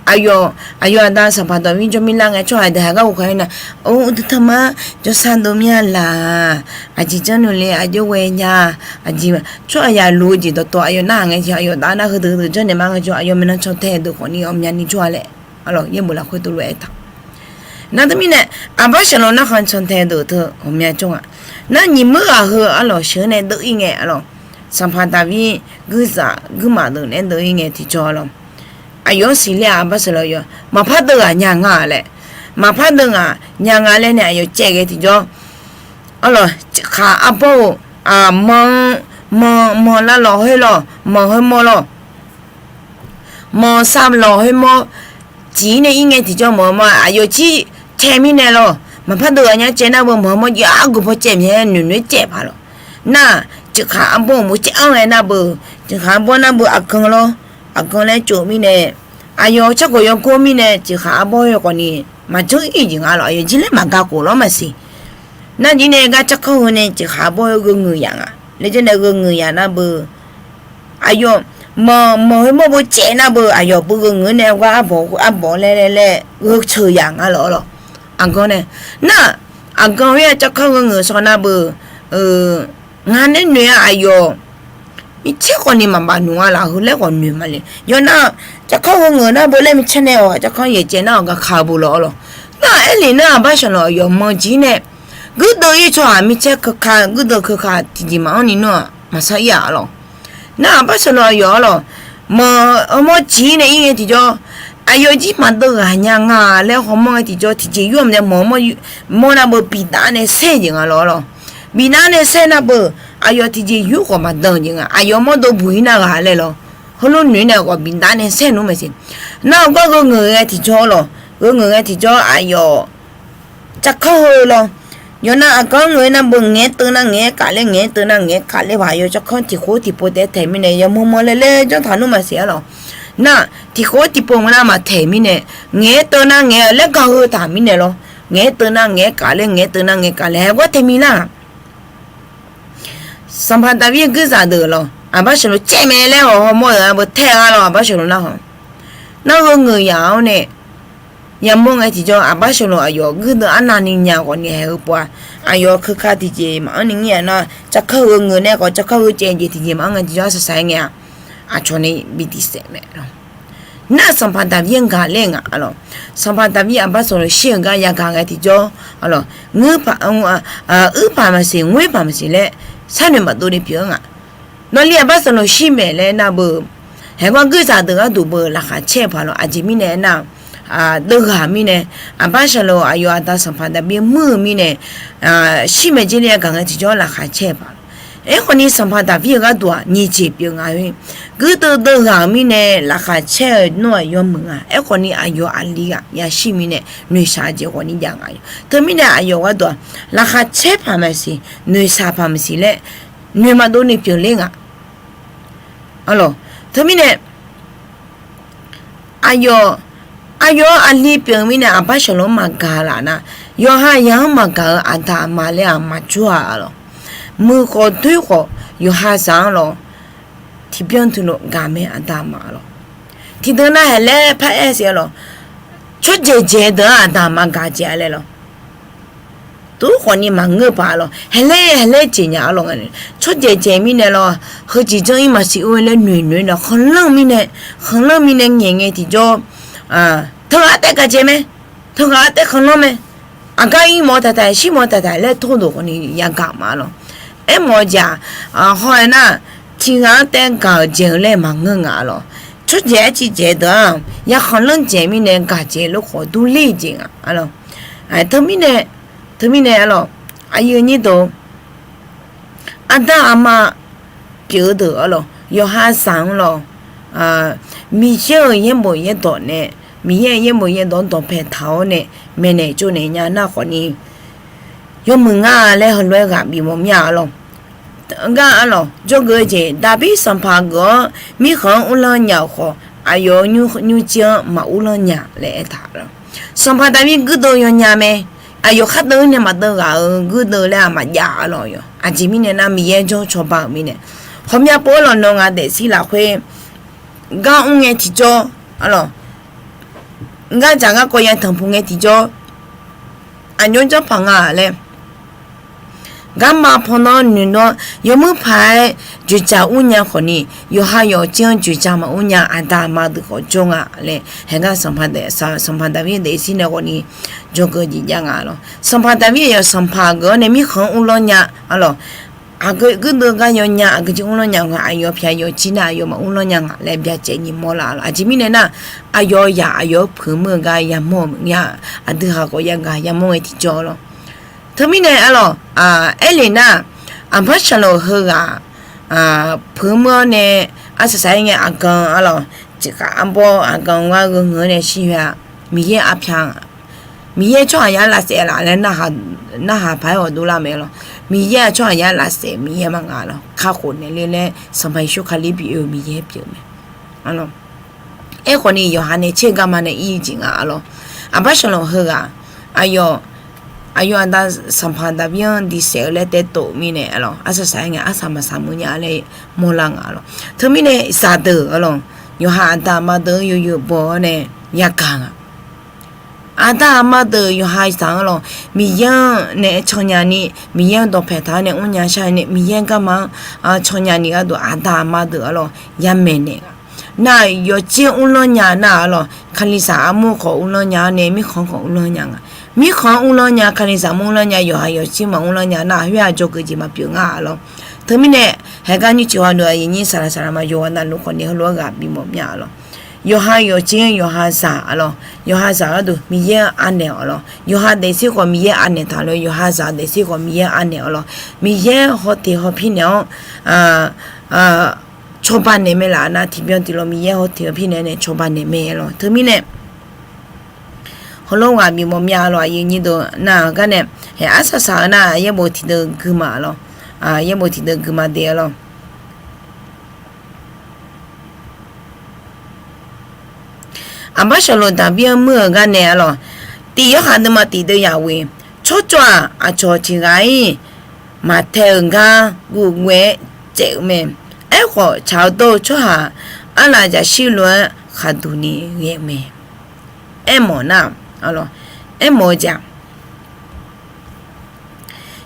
Aqyawf aqyawf aqda sanqpaq Daqbir jawr mirlar ngae tsawrhaq deuq haq gar ghofkhav-ir nar, or, uqduq tanqma jawrsar dov mir-a laq, aqjeq janrnuiv le aqjox ghaenya, aqjeq tsawrhaqzaq luf-eu jeq dawqtawv aqyawf narhaq ngae jeq, aqyawf dav nar heudeuq heudeuq janrnaeq ma ngae jeq, aqyawf maeqnan cantae deuq khawfni ghawqmyani jawr-a laer, arlawq, yaerbof lafkhoer teulof-aer taq. Nar teumirnae, aqbar sanqlanq narkhan cantae deuq teu ghawqmya jawr nga. Nar nyiq muir ghaq heu arlawq sheuq-anr nae deuv-ir ngae, arlawq, sanqpaq Daqbir guirzaq guirmaf deuq naeq-aer deuv-ir ngae tiqjawr lawq. Aqyawf-anr siqle-aq, aqbar sanqlanq yawf maqpar deuv ghaq nya nga laer, maqpar deuv ghaq nya nga laer nae aqyawf caev ghae tiqjawr, arlawq, khaq arbawr-eu, aqmanr, manq manq lar lawq khoer lawq, manq khoer mawr lawq, manq sar lawq khoer mawr, ciq-ir nae ir ngae tiqjawr mawq-eu mawr aqyawf cir caev mirnae lawq. Maqpar deuv ghaq nya caev nar beu mawq-eu mawr jav-ar guq paw caev myae noeq noeq-aer caev paq lawq. Nar, ciq khaq arbawr-euq mawr caev-anr ghae nar beu, ciq khaq arbawr nar beu aqgan lawr, aqgan laer tsov mirnae, aqyawf carkhof yawgor mirnae ciq khaq arbawr-eu khawfni maqjanr-ir jeq nga lawq. Aqyawf jir laer maqga khof lawr maqsiq. Nar jir nae gar carkanr heu nae ciq khaq arbawr-eu gheu ngeuq yaf nga laer janr nae gheu ngeuq yaf nar beu, aqyawf manq manq khoer mawr beu caev nar beu, aqyawf beu gheu ngeuq nae ghar arbawq arbawq laer laer laer gheu ceuq yaf nga lawq, arlawq. Aqgan nae, nar, aqgan khoer-aq carkanr gheu ngeuq shaw nar beu, ngar naer noeq-a aqyawf, mirtser khawfni maqbaf nmq-a laf heu laer khawf noeq male. Yawf nar, carkanr gheu ngeuq nar beu laer mirtser nae-awq carkanr yaeq caev nar-awq gaqka beu lawq, arlawq. Nar aerlef nar aqbar sanqlanq aqyawf manq jir nae guirdeuv-ir tsawrhaq mirtser keuka guirdeuv keuka tiqjeq maqanr ni nar-aq maqsar-ir-aq, arlawq. Nar aqbar sanqlanq aqyawf, arlawq, manq-eu mawr ciq-ir nae ir ngae tiqjawr, aqyawf jir maqdeuv ghaq nya nga laer hawmawr ngae tiqjawr tiqjeq yur-aq maqdaef manq-eu mawr nar beu bidav nae saer jeq nga lawq, arlawq. Bidav nae saer nar beu, aqyawf tiqjeq yur khawf maqdan jeq nga, aqyawf mawrdo buq-ir nar ghaq laer lawq. Heulof noeq-ir nae khawf bidav nae saer nmr maqsiq. Nar-eu gar gheu ngeuq ghae tiqjawr lawq, gheu ngeuq ghae tiqjawr aqyawf carkanr heu lawq. Yawf nar aqgan-anr ngeur-ir nar beu ngaeq-aer teuv nar ngaeq-aer kaf ler, ngaeq-aer teuv nar ngaeq-aer kaf ler paq yawf carkanr tiqkhof tiqpov taef-aer taeq mirnae yawmuiq manq laer laer janr taq nmr maqsiq, arlawq. Nar tiqkhof tiqpov ngeur nar maqtaeq mirnae, ngaeq-aer teuv nar ngaeq-aer laer gar heu taq mirnae lawr. Ngaeq-aer teuv nar ngaeq-aer kaf ler, ngaeq-aer teuv nar ngaeq-aer kaf ler haeq gar tae mi lar-aq. Sanqpaq Daqbir guirzaq deuq lawq, aqbar sanqlanq caev mae laer hawmawr-euq-a beu tae-a lawq, aqbar sanqlanq nar hawq. Nar gheu ngeuq yaf-awr nae yamawr ngae tiqjawr aqbar sanqlanq aqyawf guirdeuv arnavni nya khawfni haeq heu pov-a. Aqyawf keuka tiqjeq maqanr ni ngir-a nar, carkanr heu ngeuq nae khawf carkanr heu caev jeq tiqjeq maqanr ngae tiqjawr arsaq saq-aer ngae-a. Aqcawq nae bi tiqsaef mae lawq. Nar Sanqpaq Daqbir-anr gaq ler nga, arlawq. Sanqpaq Daqbir aqbar sanqlanq shir-euq gar yagaq ngae tiqjawr, arlawq, ngeur paq, uir paq maqsiq, ngoer paq maqsiq laer sharnoeq maqdov ni pyeuf-eu nga. Nawr li aqbar sanqlanq shir maeq laer nar beu, haeq gar guirzaq deuq gharduq beu laqkhaq caer-eu paq lawq. Aqjeq mirnae aernar, deuv ghaq mirnae, aqbar sanqlanq aqyawf aqda Sanqpaq Daqbir muir-eu mirnae, shir maeq jer li yagaq ngae tiqjawr laqkhaq caer-eu paq lawq. Aerkhawfni Sanqpaq Daqbir-eu gharduq-aq nyiq jeq pyeuf nga-eu. Guirdeuv deuv ghaq-euq mirnae laqkhaq caer-eu nawr-aq yawmuiq nga. Aerkhawfni aqyawf aqli ghaq yashir mirnae noeqshaq jeq khawfni jav nga. Teumirnae aqyawf gharduq-aq laqkhaq caer paq maqsiq, noeqshaq paq maqsiq laer noeq maqdov ni pyeufler nga. Arlawq, teumirnae aqyawf, aqyawf-anr aqli pyeuf-eu mirnae aqbar sanqlanq-anr maqgaq laf nar, yawqha yaq-anr maqgaq-eu aqda aqma laer-aq maqjawr-a, arlawq. Muiq khawf doer khawf yawqha zaq-anr lawq, tiqbyan teulof gaq mae aqda aqma, arlawq. Tiqdeuq nar haeqlaer paraer siq-a lawq. Tsawrdzaeq dzaeq deuq-anr aqda aqma gaq dzaeq-a laer lawq. Tov khawfni maqngeur paq-a lawq. Haeqlaer haeqlaer jeq nya-a lawq. Tsawrdzaeq dzaeq mirnae lawq, heujeq janr-ir maqsiq-or laer noeq noeq-aer nae khanqlanr mirnae, khanqlanr mirnae ngaeq ngae tiqjawr, teughaq taef gaq dzaeq mae, teughaq taef khanqlanr mae, aqgar ir mawf-eu taqtaq shir mawf-eu taqtaq laer tawrdoq khawfni yagaq ma-a lawq. Aermawf-eu jeq-aq, haw-aer nar, tiqghaq-anr taef gaq-euq dzaeq-eu laer maqngeur nga-a lawq. Tsawrdzaeq arciv dzaeq deuq-anr ya khanqlanr dzaeq mirnae gaq dzaeq lof khawf durler jeq nga-a lawq. Teumirnae, teumirnae-a lawq, aqyuif aqnyir deuq, aqda aqma pyeuf-eu deuq-a lawq, yawqha zaq-anr lawq, Miqyaer-euq yaerbof yaerdawq nae, Miqyaer-euq yaerbof yaerdawq-anr dawqpae taq-awr nae, maeqnaeq tsovnaeq nya nar khawfni, yawmuiq nga laer heulof-aer ghaq bif mawf mir-a lawq. Gar-a lawq, jawrgeuf-eu jeq, Daqbir sanqpaq geuf-awr mirkhanq-anr uvlanr nya-euq khawf, aqyawf-euq nymrjir-anr maq uvlanr nya laer aertaq-a lawq. Sanqpaq Daqbir guirdeuv yawnya mae. Aqyawf khar deuv nae maqdeuv ghaq-euq guirdeuv laer-aq maqjav-a lawq yawq. Aqjeq mirnae nar Miqyaer jawr cawba-euq mirnae, ghawqmya pov-aer lawq nawq ngaq daefzir lafkhoer gar mr ngae tiqjawr, a lawq, ngar dzaq ngar kawv ya tanqpuq ngae tiqjawr, aqjox janrpaq nga laer garma pawnaw noeqnawr yawmuiq paq-aer dzoeqdzaq ur nya khawfni, yawqha yawqjir-anr dzoeqdzaq maqur nya aqda aqma deuq khawf jawr nga laer haeqgar Sanqpaq Daqbir daefzir nae ghawfni jawrgeuf jeq jav nga lawq. Sanqpaq Daqbir aqyawf sanqpaq geuf-awr nae mirkhanq-anr uvlanr nya-a lawq. Aqgeu guirdeuv gar yawnya aqgeu jeq uvlanr nya nga, aqyawf pyaq yawqjir nar aqyawf maq uvlanr nya nga laer byacaevni mawrlar-a lawq. Aqjeq mirnae nar, aqyawf-eu yaq aqyawf-anr peuqmr-eu gar yamawr-eu mya, aqdui haq khawf yagaq yamawr ngae tiqjawr lawq. Teumirnae-a lawq, aerlef nar, Aqbarshaqloq heughaq peuqmr-awr nae arsaq saq-aer ngae aqgan-a lawq, tiqkhav arbawr aqgan gar gheu ngeur-awr nae shir-a, Miqyaer arpyar nga. Miqyaer tsawrhaqzaq lavsaef laf laer narhaq paq-aer ghawqdov lar mae lawq. Miqyaer-aq tsawrhaqzaq lavsaef Miqyaer ma nga lawq. Kakhof naeq le laer Sanqpaq Yeqsur Kali bi oe-eu Miqyaer pyeuf mae. Aerkhawfni yawqha nae tser garma nae ir-eu jeq nga-a lawq. Aqbarshaqloq heughaq aqyawf, aqyawf aqda Sanqpaq Daqbir-anr diqsaef-eu laer taev tov-eu mirnae-a lawq, arsaq saq-aer ngae arsaq maqsaq mur nya laer mawrlar nga-a lawq. Teumirnae zaqdeuq-a lawq, yawqha aqda aqma deuq-anr yawzeu baw-awr nae yagaq nga. Aqda aqma deuq yawqha zaq-anr lawq, Miqyaer-anr nae aer caw nya ni, Miqyaer-anr dawqpae taq-awr nae mr nya shar-eu nae, Miqyaer garma-anr caw nya ni gharduq aqda aqma deuq-a lawq yamaeq naeq nga. Nar yawqjir uvlanr nya nar-a lawq, kalizaq armur khawf uvlanr nya-awr nae mirkhanq khawf uvlanr nya nga. Mirkhanq uvlanr nya, kalizaq armur uvlanr nya, yawqha yawqjir maq uvlanr nya nar, khoer-aq jawrgeuf jeq maqpyeuf nga-a lawq. Teumirnae haeqgar nymrcif hawdov aqyuif nyir saqlaq saqlaq ma yawqghaq navluf khawfni heulof-aer ghaq bimawf mya-a lawq. Yawqha yawqjir yawqha zaq-a lawq, yawqha zaq gharduq Miqyaer-anr anaeq-awq lawq. Yawqha daefzir khawf Miqyaer anaeq taq lof, yawqha zaq daefzir khawf Miqyaer anaeq-awq lawq. Miqyaer hawteq hawpir naeq-awr cawba naeq mae laf nar, tiqbyan tiqlof Miqyaer hawteq hawpir naeq nae cawba naeq mae lawq. Teumirnae heulof ghaq bimawf mya-a lawq, aqyuif nyir deuq nar-eu gar nae, arsaq saq-eu nar yaerbof tiqdeuv gui ma-a lawq. Yaerbof tiqdeuv gui ma de-a lawq. Aqbarshaqloq Daqbir-anr muir-euq gar nae-a lawq. Tiq Yorhaq nuima tiqdeuv yaq ghoe, tsawrcawv-aq aqcawq tiq ghaq-ir maqtae-euq gar guvghoe-aer caev-eu mae. Aerkhawf tsaq-awr dawr-eu tsawrhaq arlaf jaqshir lof-aer khaqduq ni ghae-eu mae. Aermawf nar, aermawf-eu jeq-aq,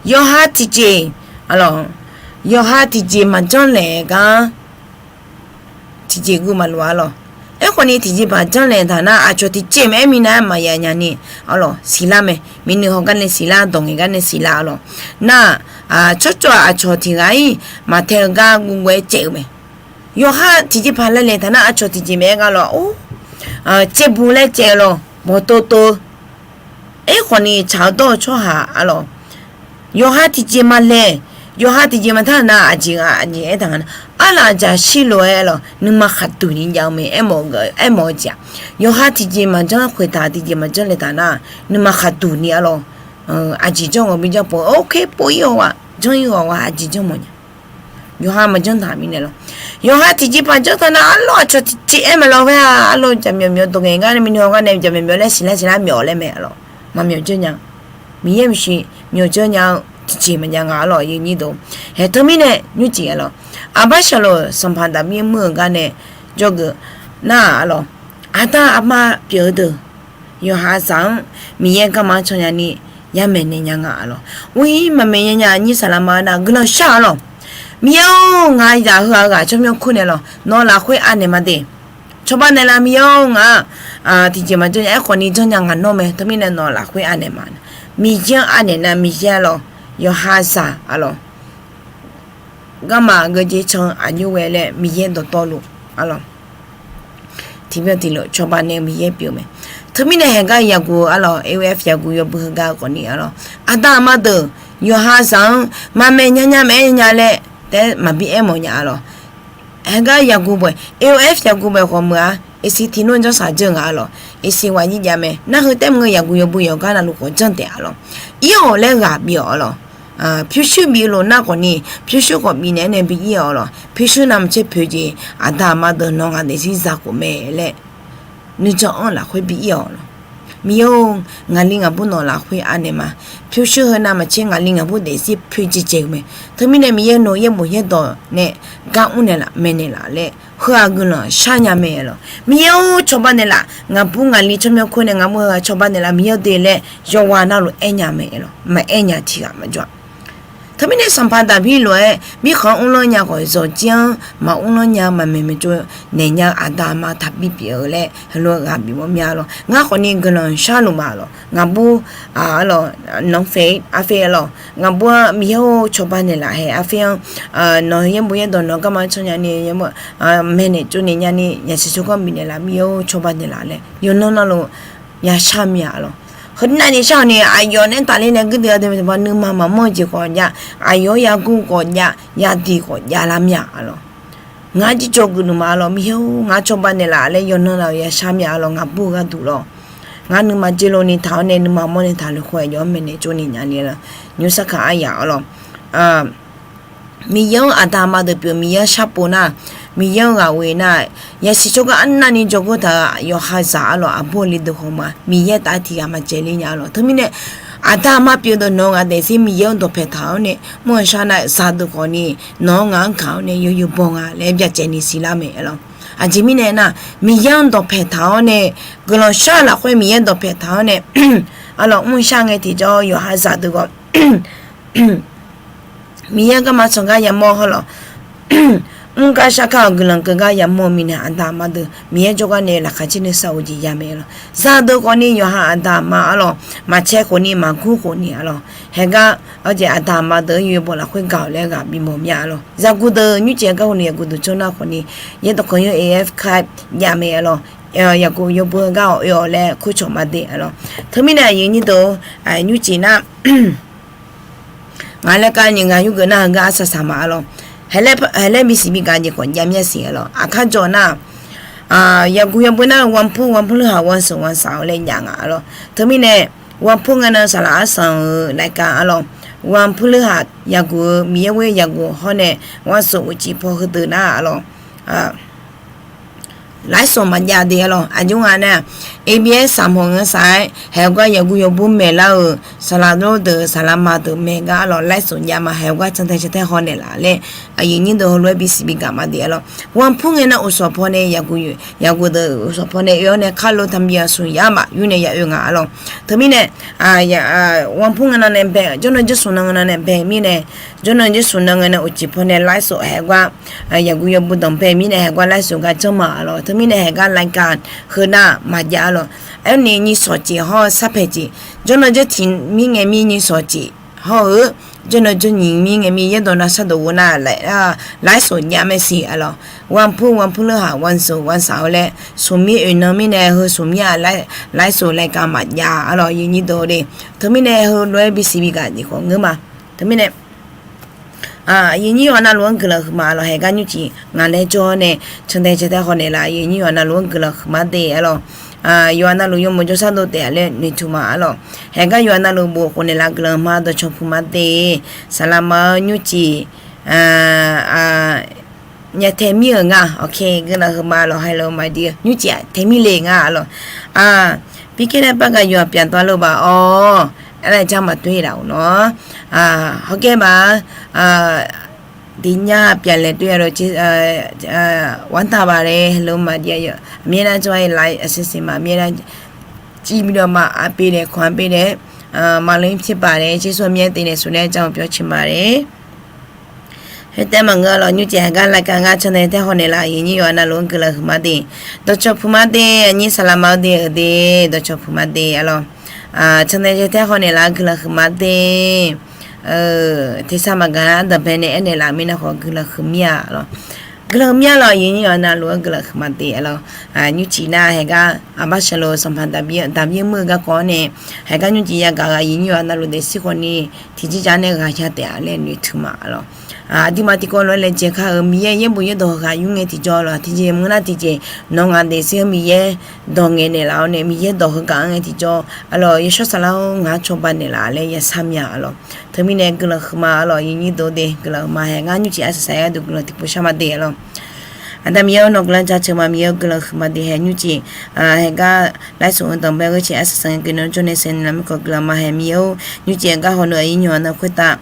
yawqha tiqjeq, yawqha tiqjeq maqjanr laeq gar tiqjeq guv maqlof-a lawq. Aerkhawfni tiqjeq baqjanr laeq taq nar, aqcawq tiqjeq maqaer minav-aer maqya nya ni-a lawq, siqlar mae. Miqnuiq hawgar nae siqlar, dawq ngaeq gar nae siqlar-a lawq. Nar, tsawrcawv-aq aqcawq tiq ghaq-ir maqtae-eu gar guvghoe-aer caev-eu mae. Yawqha tiqjeq paq laer laeq taq nar, aqcawq tiqjeq maqaer gar lawq, or, caevbuq laer caev-eu lawq, bawqtov tov-eu. Aerkhawfni tsaq-awr dawr-eu tsawrhaq-a lawq, yawqha tiqjeq maqlaeq, yawqha tiqjeq maqtar nar, aqjeq aqjeq aertaq nga nar, arlaf jaqshir lof-aer lawq nuima khaqduq ni jav-eu mae. Aermawf-eu jeq-aq, yawqha tiqjeq maqjanr khoeq taq, tiqjeq maqjanr laeq taq nar, nuima khaqduq ni-a lawq. Aqjeq janr ghawq bi janr pov, or, khoer pov-ir ghawq-aq, janr-ir ghawq-aq, aqjeq janr mawf nya. Yawqha maqjanr taq mirnae lawq. Yawqha tiqjeq paq janr taq nar, arlawr aqcawq tiqjeq aer maqlawq ghae-a. Arlawr jaqmyawf myawf dawq ngaeq gar nae, miqnuiq hawgar nae jaqmyawf myawf laer siqlar siqlar myawf laer mae-a lawq. Maqmyawf janr nya. Miqyaer maqsiq myawf janr nya-eu tiqjeq maqjav nga-a lawq, aqyuif nyir deuq. Haeq teumirnae nymrcif-a lawq, Aqbarshaqloq sanqpaq Daqbir muir-euq gar nae jawrgeuf Nar-aq arlawq, aqda aqma pyeuf-eu deuq, yawqha zaq-anr Miqyaer garma-anr caw nyani yamaeq naeq nya nga arlawq. Ur-ir maqmaeq nya nya nyir saqlaq ma-eu nar guiqlanq shar arlawq. Miqyaer-or, ngaq zaq heu-aq ghaq tsawrmyanr kur naeq lawq. Nawq lafkhoer anaeq ma de. Cawba naeqlaf Miqyaer-or, ngaq-aq tiqjeq maqjanr nya. Aerkhawf ni janrnya ngaq nawr mae. Teumirnae nawq lafkhoer anaeq ma. Miqyaer-anr anaeq nar Miqyaer arlawq, yawqha zaq arlawq, garma geujeq can aqjox ghae laer Miqyaer dawqtawvluf arlawq, tiqbyan tiqlof cawba naeq-eu Miqyaer pyeuf-eu mae. Teumirnae haeqgar yaqguq arlawq, A O F yaqguq yawbui heugar khawfni arlawq, aqda aqma deuq yawqha zaq-anr maqmaeq nya nya maqaer nya laer taef-aer maqbi aer mawf nya arlawq. Haeqgar yaqguq bae, A O F yaqguq bae khawf meuq-a, aqsiq tiq nmr janrsaq dzeur nga arlawq. Aqsiq waqnyir jav mae. Nar heu taef mr-eu yaqguq yawbui yawqgar navluf khawf janr taef arlawq. Ir-awq laer ghaq bif-awq arlawq. Pyurshuir bif lof nar khawfni, pyurshuir khawf bifnaeq-aer nae bi ir-awq arlawq. Pyurshuir navmaqtser poeq jeq, aqda aqma deuq nawq ngaq daefzir zakhof mae laer nuijan-anr lafkhoer bi ir-awq arlawq. Miqyaer-or, ngaqli ngaqbur nawq lafkhoer anaeq ma. Pyurshuir heu navmaqtser ngaqli ngaqbur daefzir poeq jeq jeq-eu mae. Teumirnae Miqyaer nawq yaerbof yaerdawq nae gar mr naeqlaf maeqnaeq laf laer heu-aq guiqlanq shar nya mae arlawq. Miqyaer-or, cawba naeqlaf, ngaqbur ngaqli tsawrmyanr kur nae ngaqbur heu-aq cawba naeqlaf Miqyaer-or de laer yawqghaq navluf aer nya mae arlawq. Maqaer nya tiqghaq maqjawr-a. Teumirnae Sanqpaq Daqbir lof-aer mirkhanq-anr mrlanr nya khawf, zawqjir-anr maqmrlanr nya, maqmaeq maeqtsov naeq nya-eu aqda aqma taqbi pyeuf-eu laer heulof-aer ghaq bif mawr mya lawr. Ngar khawfni guiqlanq sharluf ma lawr. Ngaqbur, arlawq, nawq-anr fae-ir arfae lawr. Ngaqbur-anr Miqyaer-or, cawba naeqlaf hae arfae-anr, nawq yaerbof yaerdawq nawq garma canr nyani, maeqnaeq tsovnaeq nyani, yasiq tsawrganr bifnaeq laf Miqyaer-or, cawba naeqlaf laer yawqnan navluf yashar mya lawr. Heunav ni shar-awq ni aqyawf nae tafler nae guirdeuv-a deuq-a nuima maqmawr-eu jeq khawf jav, aqyawf-anr yagur khawf jav, yadiq khawf javlar mya lawr. Ngar jirjawr geufluf ma lawr. Miqyaer-or, ngar cawba naeqlaf laer yawqnan navluf yashar mya lawr. Ngaqbur-eu gharduq lawr, ngar nuima jir lov ni taq-awr nae nuima mawr nae taqluf khoer aqyawf-anr maeqnaeq tsovnaeq nya ni lawr. Nymrsar kaq aryaq arlawq. Miqyaer-anr aqda aqma deuq pyeuf Miqyaer-anr sharpov nar, Miqyaer-anr ghaq ghoe nar, yasiq tsawrganr arnavni jawrgor taq-eu yawqha zaq arlawq, aqbur aqli deuq khawf ma Miqyaer taf-aer tiqghaq maqjaeq ler nya arlawq. Teumirnae aqda aqma pyeuf deuq nawq-eu ngaq daefzir Miqyaer-anr dawqpae taq-awr nae mr-eu shar nar, zaqdeuq khawfni nawq-anr ngaq-anr gaq-awr nae yawzeu baw nga laer byacaevni siqlar mae arlawq. Aqjeq mirnae nar, Miqyaer-anr dawqpae taq-awr nae, guiqlanq shar-eu lafkhoer Miqyaer dawqpae taq-awr nae arlawq, mr-eu shar ngae tiqjawr yawqha zaqdeuq khawf Miqyaer garma tsanr gar yamawr hawr lawq. Mr gar shar kar-awq guiqlanq keuv gar yamawr-eu mirnae aqda aqma deuq Miqyaer jawrgar nae laqkhaq caer nuisar of-eu jeq ya mae lawq. Zaqdeuq khawfni yawqha aqda aqma arlawq, maqcae khofni maqgur khofni arlawq, haegar aqjeq aqda aqma deuq-anr yawbaw lafkhoer gaq-awq laer ghaq bimawr mya arlawq. Zaqguq deuq nymrcif-eu gar hawni yaqguq deuq janr nar khawfni, yaerdawq kanyar af kar jav mae arlawq. Yaqguq yawbui heugar-awq oe-awq laer kurcawq ma de arlawq. Teumirnae aqyuif nyir deuq-or, nymrcif nar ngaq laer kar nyiq ngaq yurgeuf nar heugar arsaq saq ma arlawq. Haeq laer bisiq bigaq jeq khawf jav myav siq arlawq. Aqkar jawr nar, yaqguq yawbui nar wanpur wanpur lurhaq wansoq wansav-eu laer jav nga arlawq. Teumirnae wanpur ngae nan saqlaq arsanq-euq laeqkaq arlawq, wanpur lurhaq yaqguq-eu Miqyaer ghoer yaqguq hawr nae wansoq uqcif paw heudeuq nar arlawq, laersawq maqjav de arlawq. Aqjox nga nar, abs saqmawq ngae saq-aer haeq gar yaqguq yawbur maeqlar-euq saqlaq lor deuq saqlaq ma deuq maeq gar arlawq, laersawq jav ma. Haeq gar cantae cantae haw naeqlaf laer aqyuif nyir deuq heulof-aer bisiq bigaq ma de arlawq. Wanpur ngae nar uqsawq paw nae yaqguq deuq uqsawq paw nae oe-awr nae kar lo tanqbya smq yar maf yur nae ya oe nga arlawq. Teumirnae wanpur ngae nan nae bae, jawrnan jawrsmq nan ngae nan nae bae mirnae, jawrnan jawrsmq nan ngae nan uqcif paw nae laersawq haeq gar yaqguq yawbur danqbae mirnae haeq gar laersawq gar janr ma arlawq. Teumirnae haeq gar laeqkaq heu nar maqjav arlawq. Aerni nyiq sawq cif hawr-eu sarpaeq cif, jawrnan jawr tiq mir ngae mir nyiq sawq cif hawr-eu, jawrnan jawr nyiq mir ngae mir yaerdawq nav sar dawq ghof nar laersawq jav mae siq arlawq. Wanpur wanpur lurhaq wansoq wansav-eu laer smq mir oeq nan mirnae heu smq mir-aq, laersawq laeqkaq maqjav arlawq. Aqyuif nyir deuq de, teumirnae heulof-aer bisiq bigaq jeq khawf ngeur ma. Teumirnae aqyuif nyir yawqha navluf-anr guiqlanq huiqma arlawq. Haeq gar nymrcif ngaq laer jawr-awr nae cantae cantae haw naeqlaf, aqyuif nyir yawqha navluf-anr guiqlanq huiqma de arlawq. Yawqha navluf yawmuiq jawrsar dov taef-a laer noeqtmq ma arlawq. Haeq gar yawqha navluf bof khof naeqlaf guiqlanq huiqma dawqcawq puq ma de. Saqlaq ma-eu nymrcif nya tae mir-euq nga. Guiqlanq huiqma lawq, hello my dear, nymrcif-aq tae mir le nga arlawq. Bikir nae par gaq yawqha pyaq dawq lor-awq. Aernae jar maqtoer laf-euq nawr, hawgaer ma-a, ဒီည ပြန်လည်တွေ့ရတော့ ကျေး ဝမ်းသာပါတယ်လို့ မတရား အမြဲတမ်း ကျွန်မရဲ့ live အစီအစဉ်မှာ အမြဲတမ်း ကြည့်ပြီးတော့မှ အားပေးတယ် ခွန်အားပေးတယ် မောင်လေး ဖြစ်ပါတယ် ကျေးဇူးအမြဲတင်တယ်ဆိုတဲ့အကြောင်းကို ပြောချင်ပါတယ် Khoertav maqngeur lawq, nymrcif heugar รายการ ngar caw nae tae hawnaeq laf, aqyuif nyir yawqha navluf-anr guiqlanq huiqma de. Dawqcawq puq ma de, aqnyir saqlaq ma-eu de, euq de, dawqcawq puq ma de, arlawq. Caw nae tae hawnaeq laf-anr guiqlanq huiqma de. Tersar maqgaq-a, danqbae nae aernaeq laf mirnae khawf guiqlanq huiqmir-a, arlawq. Guiqlanq huiqmir-a lawq, aqyuif nyir yawqha navluf-anr guiqlanq huiqma de, arlawq. Nymrcif nar heugar aqbar sheuqlof sanqpaq daqbir mr-eu garkawv-awr nae, heugar nymrcif yagaq-euq aqyuif nyir yawqha navluf daefzir khawfni, tiqjeq jaq nae ghaq ya taef-a laer noeqtmq ma, arlawq. Aqduimaf tiqkawv lof-aer laejae kar-eu Miqyaer yaerbof yaerdawq ghaq yur ngae tiqjawr lawq, tiqjeq mr nar tiqjeq nawr ngaq daefzir-anr Miqyaer dawq ngaeqnaeq laf-awr nae, Miqyaer dawq heugar-anr ngae tiqjawr, arlawq, yawshawr saflar-anr ngaq-anr cawba naeqlaf laer ya sharmya, arlawq. Teumirnae guiqlanq huiqma, arlawq, aqyuif nyir deuq de, guiqlanq huiqma hae ngar nymrcif arsaq saq-aer gharduq guiqlanq tiqpov shar ma de, arlawq. Aqda Miqyaer-eu, nawq guiqlanq jaceuq ma, Miqyaer-eu, guiqlanq huiqma de hae nymrcif, haigar ไลฟ์สด heu danqbae gheurcif arsaq saq ngae guiqlanq jawr nae saeq naeqlaf mirkhanq guiqlanq ma hae Miqyaer-eu, nymrcif heugar hawnaeq aqyuif nyir yawqha navluf khoertav,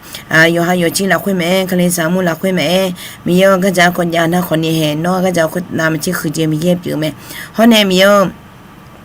yawqha yawqjir lafkhoer maqaer, kalizaq mur lafkhoer maqaer, Miqyaer-eu, gardzaq-anr kawv jav nar khawfni hae nawr gardzaq khoertav maqtser huiqdzae Miqyaer pyeuf-eu mae. Hawr nae Miqyaer-eu,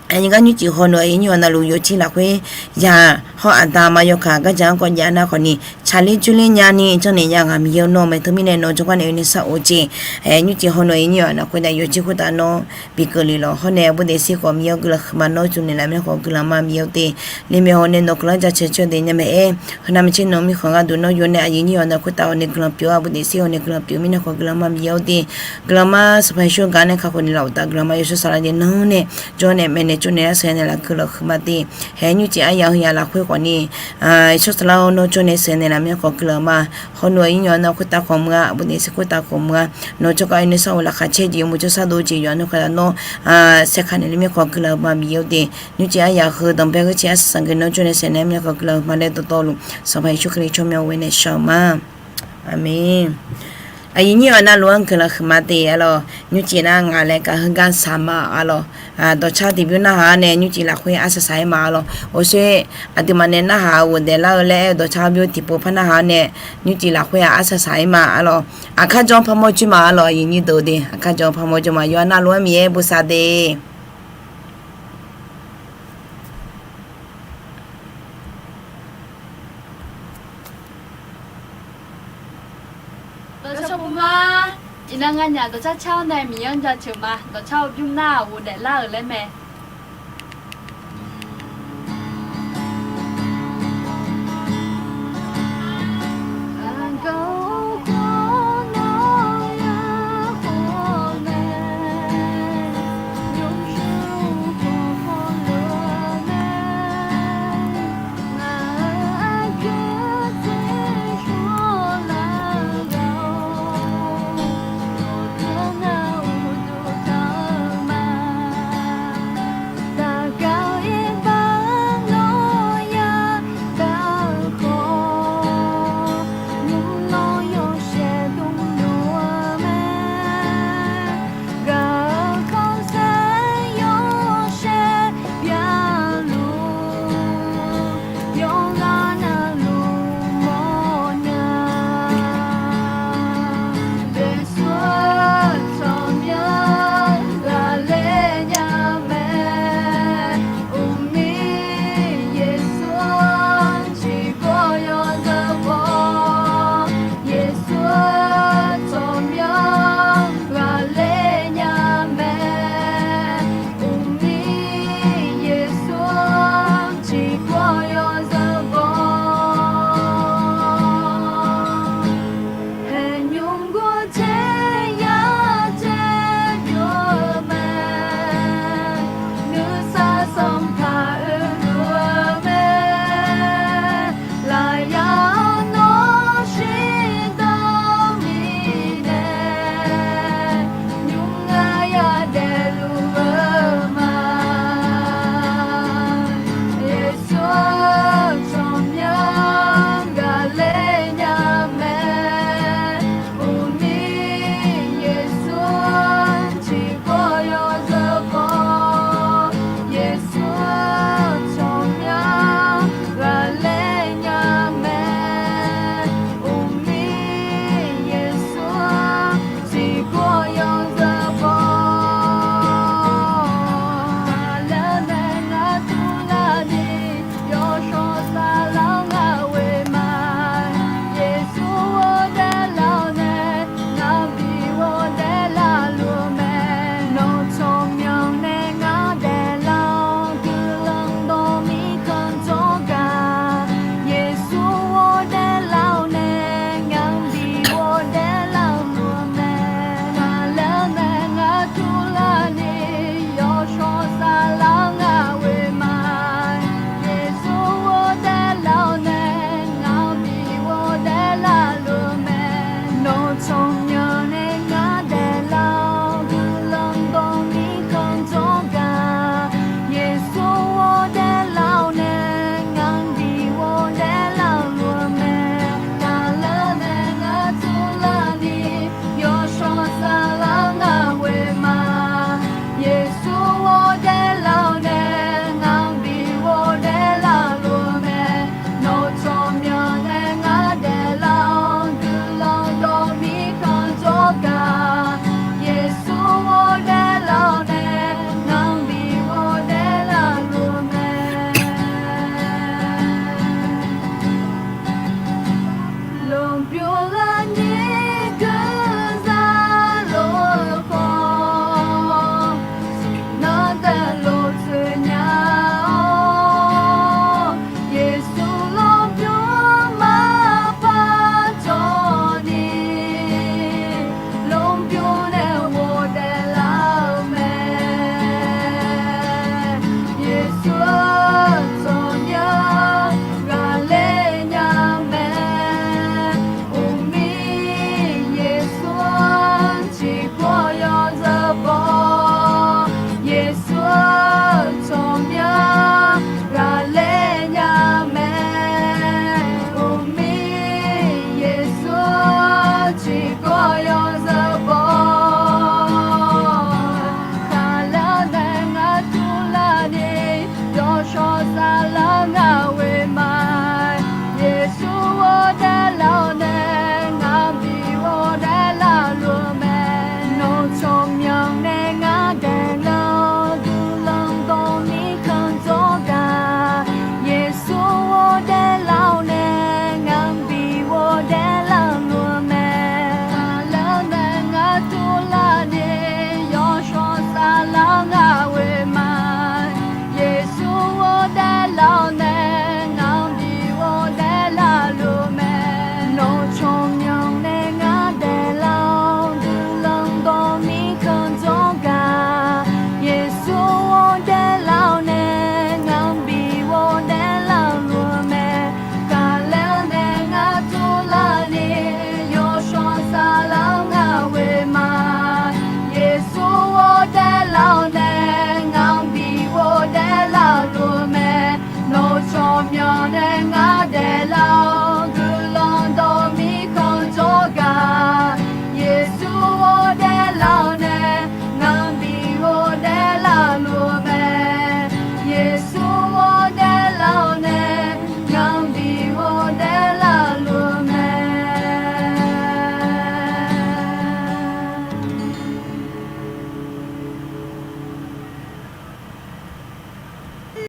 aqyuif gar nymrcif hawnaeq aqyuif nyir yawqha navluf yawqjir lafkhoer ya, hawr aqda ma yawkaq gardzaq-anr kawv jav nar khawfni tsaqler dzoerler nyani janrnaeq ya ngaq Miqyaer-eu nawr mae. Teumirnae nawq jawrgar nae oe nae shar-eu jeq, nymrcif hawnaeq aqyuif nyir yawqha navluf khoertav yawqjir khoertav nawr bi keuvle lawq. Hawr nae aqbur daefzir khawf Miqyaer-eu, guiqlanq huiqma nawr jmq naeqlaf mirnae khawf guiqlanq ma Miqyaer-eu de. Lermaeq haw nae nawq guiqlanq-anr jaceuq caer de nya mae-aer, heunav maqtser nawq mirkhanq gharduq nawr yawnae aqyuif nyir yawqha navluf khoertav haw nae guiqlanq pyeuf-awr, aqbur daefzir haw nae guiqlanq pyeuf mirnae khawf guiqlanq ma Miqyaer-eu de. Guiqlanq ma, sanqpaq Yeqsur gaq nae kakhof naeqlaf uqtaf guiqlanq ma, yawshawr saflar jeq nanr nae jawr nae maeqnaeq tsovnaeq lar sheuq naeqlaf guiqlanq huiqma de. Hae nymrcif aryaq heu ya lafkhoer khawfni, yawshawr saflar-awr nawr jawr nae sheuq naeqlaf mirnae khawf guiqlanq ma. Hawnaeq aqyuif nyir yawqha navluf khoertav khawf meuq-a, aqbur daefzir khoertav khawf meuq-a, nawq jawrgar oe nae shar-eu lafkhaq caer jeq yawmuiq jawrshar dov jeq yawqha navluf khoertav nawr saerkaq naeqlaf mirnae khawf guiqlanq ma Miqyaer-eu de. Nymrcif aryaq heu danqbae gheurcif arsaq saq ngae nawr jawr nae sheuq naeqlaf mirnae khawf guiqlanq huiqma laer dawqtawvluf, sanqpaq Yeqsur Kali tsawrmyanr-eu nae shar-eu ma. Aqmeq. Aqyuif nyir yawqha navluf-anr guiqlanq huiqma de, arlawq. Nymrcif nar ngaq laer gaq heugar saq ma, arlawq. Dawqcar tiqbymr narhaq-awr nae nymrcif lafkhoer arsaq saq-aer ma, arlawq. Orsher, aqduimaf nae narhaq-eu ghofdaef lar-eu laer aer-eu dawqcar bymr tiqpov par narhaq-awr nae, nymrcif lafkhoer-aq arsaq saq-aer ma, arlawq. Aqkar jawr-anr parmawr jir ma, arlawq, aqyuif nyir deuq de. Aqkar jawr-anr parmawr jir ma, yawqha navluf-anr Miqyaer bosav de. Dawqcar pov ma. Iqnan nganyaf dawqcar car-awr nae Miqyaer-anr jaceuq ma. Dawqcar-eu bymr nar-aq ghofdaef lar-euq laer mae.